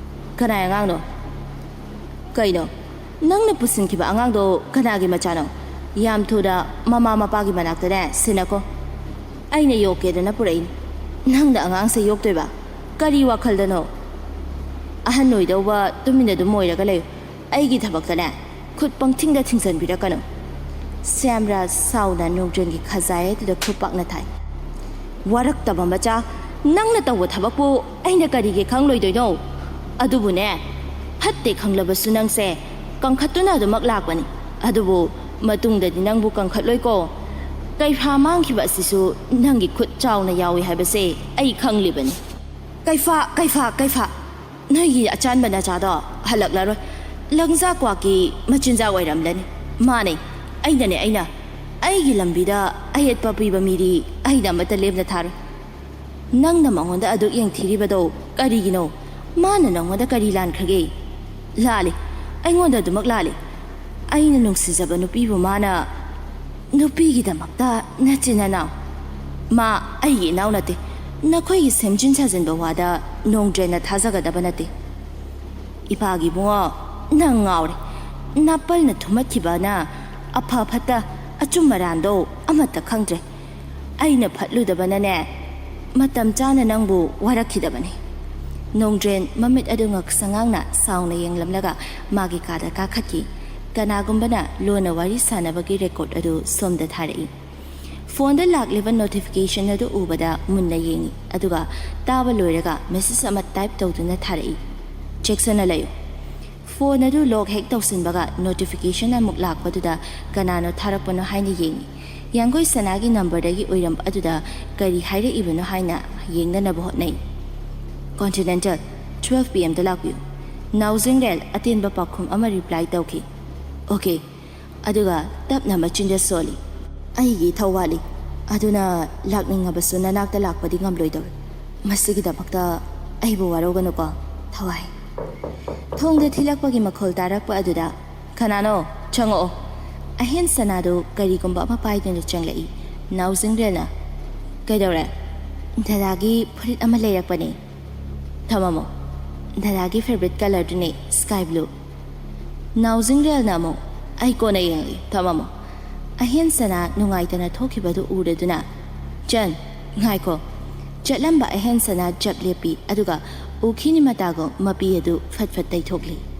"ꯀꯅꯥꯏ ꯑꯉꯥꯡꯅꯣ?" "ꯀꯩꯅꯣ? ꯅꯪꯅ ꯄꯨꯁꯤꯟꯈꯤꯕ ꯑꯉꯥꯡꯗꯣ ꯀꯅꯥꯒꯤ ꯃꯆꯥꯅꯣ? ꯌꯥꯝ ꯊꯨꯅ ꯃꯃꯥ ꯃꯄꯥꯒꯤ ꯃꯅꯥꯛꯇꯅꯦ ꯁꯤꯟꯅꯀꯣ꯫ ꯑꯩꯅ ꯌꯣꯛꯀꯦꯗꯅ ꯄꯨꯔꯛꯏꯅꯤ꯫ ꯅꯪꯅ ꯑꯉꯥꯡꯁꯦ ꯌꯣꯛꯇꯣꯏꯕ? ꯀꯔꯤ ꯋꯥꯈꯜꯗꯅꯣ? ꯑꯍꯟ ꯑꯣꯏꯗꯧꯕ ꯇꯨꯃꯤꯟꯅ ꯑꯗꯨꯝ ꯑꯣꯏꯔꯒ ꯂꯩꯌꯨ꯫ ꯑꯩꯒꯤ ꯊꯕꯛꯇꯅꯦ ꯈꯨꯠ ꯄꯪꯊꯤꯡꯗ ꯊꯤꯡꯖꯤꯟꯕꯤꯔꯛꯀꯅꯨ꯫" ꯁ꯭ꯌꯥꯝꯔꯥꯖ ꯁꯥꯎꯅ ꯅꯣꯡꯗ꯭ꯔꯦꯟꯒꯤ ꯈꯖꯥꯏ ꯑꯗꯨꯗ ꯈꯨꯄꯥꯛꯅ ꯊꯥꯏ꯫ "ꯋꯥꯔꯛꯇꯕ ꯃꯆꯥ, ꯅꯪꯅ ꯇꯧꯕ ꯊꯕꯛꯄꯨ ꯑꯩꯅ ꯀꯔꯤꯒꯤ ꯈꯪꯂꯣꯏꯗꯣꯏꯅꯣ? ꯑꯗꯨꯕꯨꯅꯦ, ꯐꯠꯇꯦ ꯈꯪꯂꯕꯁꯨ ꯅꯪꯁꯦ ꯀꯪꯈꯠꯇꯨꯅ ꯑꯗꯨꯃꯛ ꯂꯥꯛꯄꯅꯤ꯫ ꯑꯗꯨꯕꯨ ꯃꯇꯨꯡꯗꯗꯤ ꯅꯪꯕꯨ ꯀꯪꯈꯠꯂꯣꯏꯀꯣ꯫ ꯀꯩꯐꯥ ꯃꯥꯡꯈꯤꯕ ꯑꯁꯤꯁꯨ ꯅꯪꯒꯤ ꯈꯨꯠ ꯆꯥꯎꯅ ꯌꯥꯎꯏ ꯍꯥꯏꯕꯁꯦ ꯑꯩ ꯈꯪꯂꯤꯕꯅꯤ꯫" "ꯀꯩꯐꯥ, ꯀꯩꯐꯥ, ꯀꯩꯐꯥ, ꯅꯣꯏꯒꯤ ꯑꯆꯥꯟꯕ ꯅꯆꯥꯗꯣ ꯍꯜꯂꯛꯂꯔꯣꯏ꯫ ꯂꯪꯖꯥ ꯀ꯭ꯋꯥꯛꯀꯤ ꯃꯆꯤꯟꯖꯥꯛ ꯑꯣꯏꯔꯝꯂꯅꯤ꯫" "ꯃꯥꯅꯦ, ꯑꯩꯅꯅꯦ, ꯑꯩꯅ꯫ ꯑꯩꯒꯤ ꯂꯝꯕꯤꯗ ꯑꯌꯦꯠꯄ ꯄꯤꯕ ꯃꯤꯗꯤ ꯑꯩꯅ ꯑꯃꯠꯇ ꯂꯦꯝꯅ ꯊꯥꯔꯣꯏ꯫ ꯅꯪꯅ ꯃꯉꯣꯟꯗ ꯑꯗꯨꯛ ꯌꯦꯡꯊꯤꯔꯤꯕꯗꯣ ꯀꯔꯤꯒꯤꯅꯣ? ꯃꯥꯅ ꯅꯉꯣꯟꯗ ꯀꯔꯤ ꯂꯥꯟꯈ꯭ꯔꯒꯦ?" "ꯂꯥꯜꯂꯤ, ꯑꯩꯉꯣꯟꯗ ꯑꯗꯨꯃꯛ ꯂꯥꯜꯂꯤ꯫ ꯑꯩꯅ ꯅꯨꯡꯁꯤꯖꯕ ꯅꯨꯄꯤꯕꯨ ꯃꯥꯅ ꯅꯨꯄꯤꯒꯤꯗꯃꯛꯇ ꯅꯆꯤꯟ ꯅꯅꯥꯎ꯫ ꯃꯥ ꯑꯩꯒꯤ ꯏꯅꯥꯎ ꯅꯠꯇꯦ꯫ ꯅꯈꯣꯏꯒꯤ ꯁꯦꯝꯖꯤꯟ ꯁꯥꯖꯤꯟꯕ ꯋꯥꯗ ꯅꯣꯡꯗ꯭ꯔꯦꯟꯅ ꯊꯥꯖꯒꯗꯕ ꯅꯠꯇꯦ꯫" "ꯏꯄꯥꯒꯤ ꯏꯕꯨꯡꯉꯣ, ꯅꯪ ꯉꯥꯎꯔꯦ꯫ ꯅꯥꯄꯜꯅ ꯊꯨꯝꯃꯠꯈꯤꯕꯅ ꯑꯐ ꯐꯠꯇ ꯑꯆꯨꯝ ꯑꯔꯥꯟꯗꯣ ꯑꯃꯠꯇ ꯈꯪꯗ꯭ꯔꯦ꯫ ꯑꯩꯅ ꯐꯠꯂꯨꯗꯕꯅꯅꯦ, ꯃꯇꯝ ꯆꯥꯅ ꯅꯪꯕꯨ ꯋꯥꯔꯛꯈꯤꯗꯕꯅꯤ꯫" ꯅꯣꯡꯗ꯭ꯔꯦꯟ ꯃꯃꯤꯠ ꯑꯗꯨ ꯉꯛꯁꯪ ꯉꯥꯡꯅ ꯁꯥꯎꯅ ꯌꯦꯡꯂꯝꯂꯒ ꯃꯥꯒꯤ ꯀꯥꯗ ꯀꯥꯈꯠꯈꯤ꯫ ꯀꯅꯥꯒꯨꯝꯕꯅ ꯂꯣꯟꯅ ꯋꯥꯔꯤ ꯁꯥꯟꯅꯕꯒꯤ ꯔꯦꯀꯣꯔꯗ ꯑꯗꯨ ꯁꯣꯝꯗ ꯊꯥꯔꯛꯏ꯫ ꯐꯣꯟꯗ ꯂꯥꯛꯂꯤꯕ ꯅꯣꯇꯤꯐꯤꯀꯦꯁꯟ ꯑꯗꯨ ꯎꯕꯗ ꯃꯨꯟꯅ ꯌꯦꯡꯏ, ꯑꯗꯨꯒ ꯇꯥꯕ ꯂꯣꯏꯔꯒ ꯃꯦꯁꯦꯖ ꯑꯃ ꯇꯥꯏꯞ ꯇꯧꯗꯨꯅ ꯊꯥꯔꯛꯏ꯫ "ꯆꯦꯛꯁꯤꯟꯅ ꯂꯩꯌꯨ꯫" ꯐꯣꯟ ꯑꯗꯨ ꯂꯣꯛ ꯍꯦꯛ ꯇꯧꯁꯤꯟꯕꯒ ꯅꯣꯇꯤꯐꯤꯀꯦꯁꯟ ꯑꯃꯨꯛ ꯂꯥꯛꯄꯗꯨꯗ ꯀꯅꯥꯅꯣ ꯊꯥꯔꯛꯄꯅꯣ ꯍꯥꯏꯅ ꯌꯦꯡꯏ꯫ ꯌꯥꯡꯒꯣꯏ ꯁꯅꯥꯒꯤ ꯅꯝꯕꯔꯗꯒꯤ ꯑꯣꯏꯔꯝꯕ ꯑꯗꯨꯗ ꯀꯔꯤ ꯍꯥꯏꯔꯛꯏꯕꯅꯣ ꯍꯥꯏꯅ ꯌꯦꯡꯅꯅꯕ ꯍꯣꯠꯅꯩ꯫ "ꯀꯣꯟꯇꯤꯅꯦꯟꯇꯦꯜ, ꯇꯨꯋꯦꯜꯐ ꯄꯤ ꯑꯦꯝꯗ ꯂꯥꯛꯄꯤꯌꯨ꯫" ꯅꯥꯎꯖꯦꯡꯔꯦꯜ ꯑꯇꯦꯟꯕ ꯄꯥꯎꯈꯨꯝ ꯑꯃ ꯔꯤꯄ꯭ꯂꯥꯏ ꯇꯧꯈꯤ꯫ "ꯑꯣꯀꯦ꯫" ꯑꯗꯨꯒ ꯇꯞꯅ ꯃꯆꯤꯟꯗ ꯁꯣꯜꯂꯤ꯫ "ꯑꯩꯒꯤ ꯏꯊꯧ ꯋꯥꯠꯂꯤ꯫ ꯑꯗꯨꯅ ꯂꯥꯛꯅꯤꯡꯉꯕꯁꯨ ꯅꯅꯥꯛꯇ ꯂꯥꯛꯄꯗꯤ ꯉꯝꯂꯣꯏꯗꯧꯔꯤ꯫ ꯃꯁꯤꯒꯤꯗꯃꯛꯇ ꯑꯩꯕꯨ ꯋꯥꯔꯧꯒꯅꯨꯀꯣ, ꯊꯋꯥꯏ꯫" ꯊꯣꯡꯗ ꯊꯤꯜꯂꯛꯄꯒꯤ ꯃꯈꯣꯜ ꯇꯥꯔꯛꯄ ꯑꯗꯨꯗ, "ꯀꯅꯥꯅꯣ? ꯆꯪꯉꯛꯑꯣ!" ꯑꯍꯦꯟ ꯁꯅꯥꯗꯨ ꯀꯔꯤꯒꯨꯝꯕ ꯑꯃ ꯄꯥꯏꯗꯨꯅ ꯆꯪꯂꯛꯏ꯫ ꯅꯥꯎꯖꯤꯡꯔꯦꯜꯅ, "ꯀꯩꯗꯧꯔꯦ?" "ꯗꯗꯥꯒꯤ ꯐꯨꯔꯤꯠ ꯑꯃ ꯂꯩꯔꯛꯄꯅꯦ꯫" "ꯊꯝꯃꯝꯃꯣ꯫ ꯗꯗꯥꯒꯤ ꯐꯦꯕꯔꯤꯠ ꯀꯂꯔꯗꯨꯅꯦ, ꯁ꯭ꯀꯥꯏ ꯕ꯭ꯂꯨ꯫" ꯅꯥꯎꯖꯤꯡꯔꯦꯜꯅ ꯑꯃꯨꯛ, "ꯑꯩ ꯀꯣꯟꯅ ꯌꯦꯡꯉꯒꯦ, ꯊꯝꯃꯝꯃꯣ꯫" ꯑꯍꯦꯟ ꯁꯅꯥ ꯅꯨꯡꯉꯥꯏꯇꯅ ꯊꯣꯛꯈꯤꯕꯗꯨ ꯎꯔꯗꯨꯅ, "ꯆꯟ, ꯉꯥꯏꯈꯣ꯫" ꯆꯠꯂꯝꯕ ꯑꯍꯦꯟ ꯁꯅꯥ ꯖꯞ ꯂꯦꯞꯄꯤ, ꯑꯗꯨꯒ ꯎꯈꯤꯅꯤ ꯃꯇꯥꯒꯨꯝ ꯃꯄꯤ ꯑꯗꯨ ꯐꯠ ꯐꯠ ꯇꯩꯊꯣꯛꯂꯤ꯫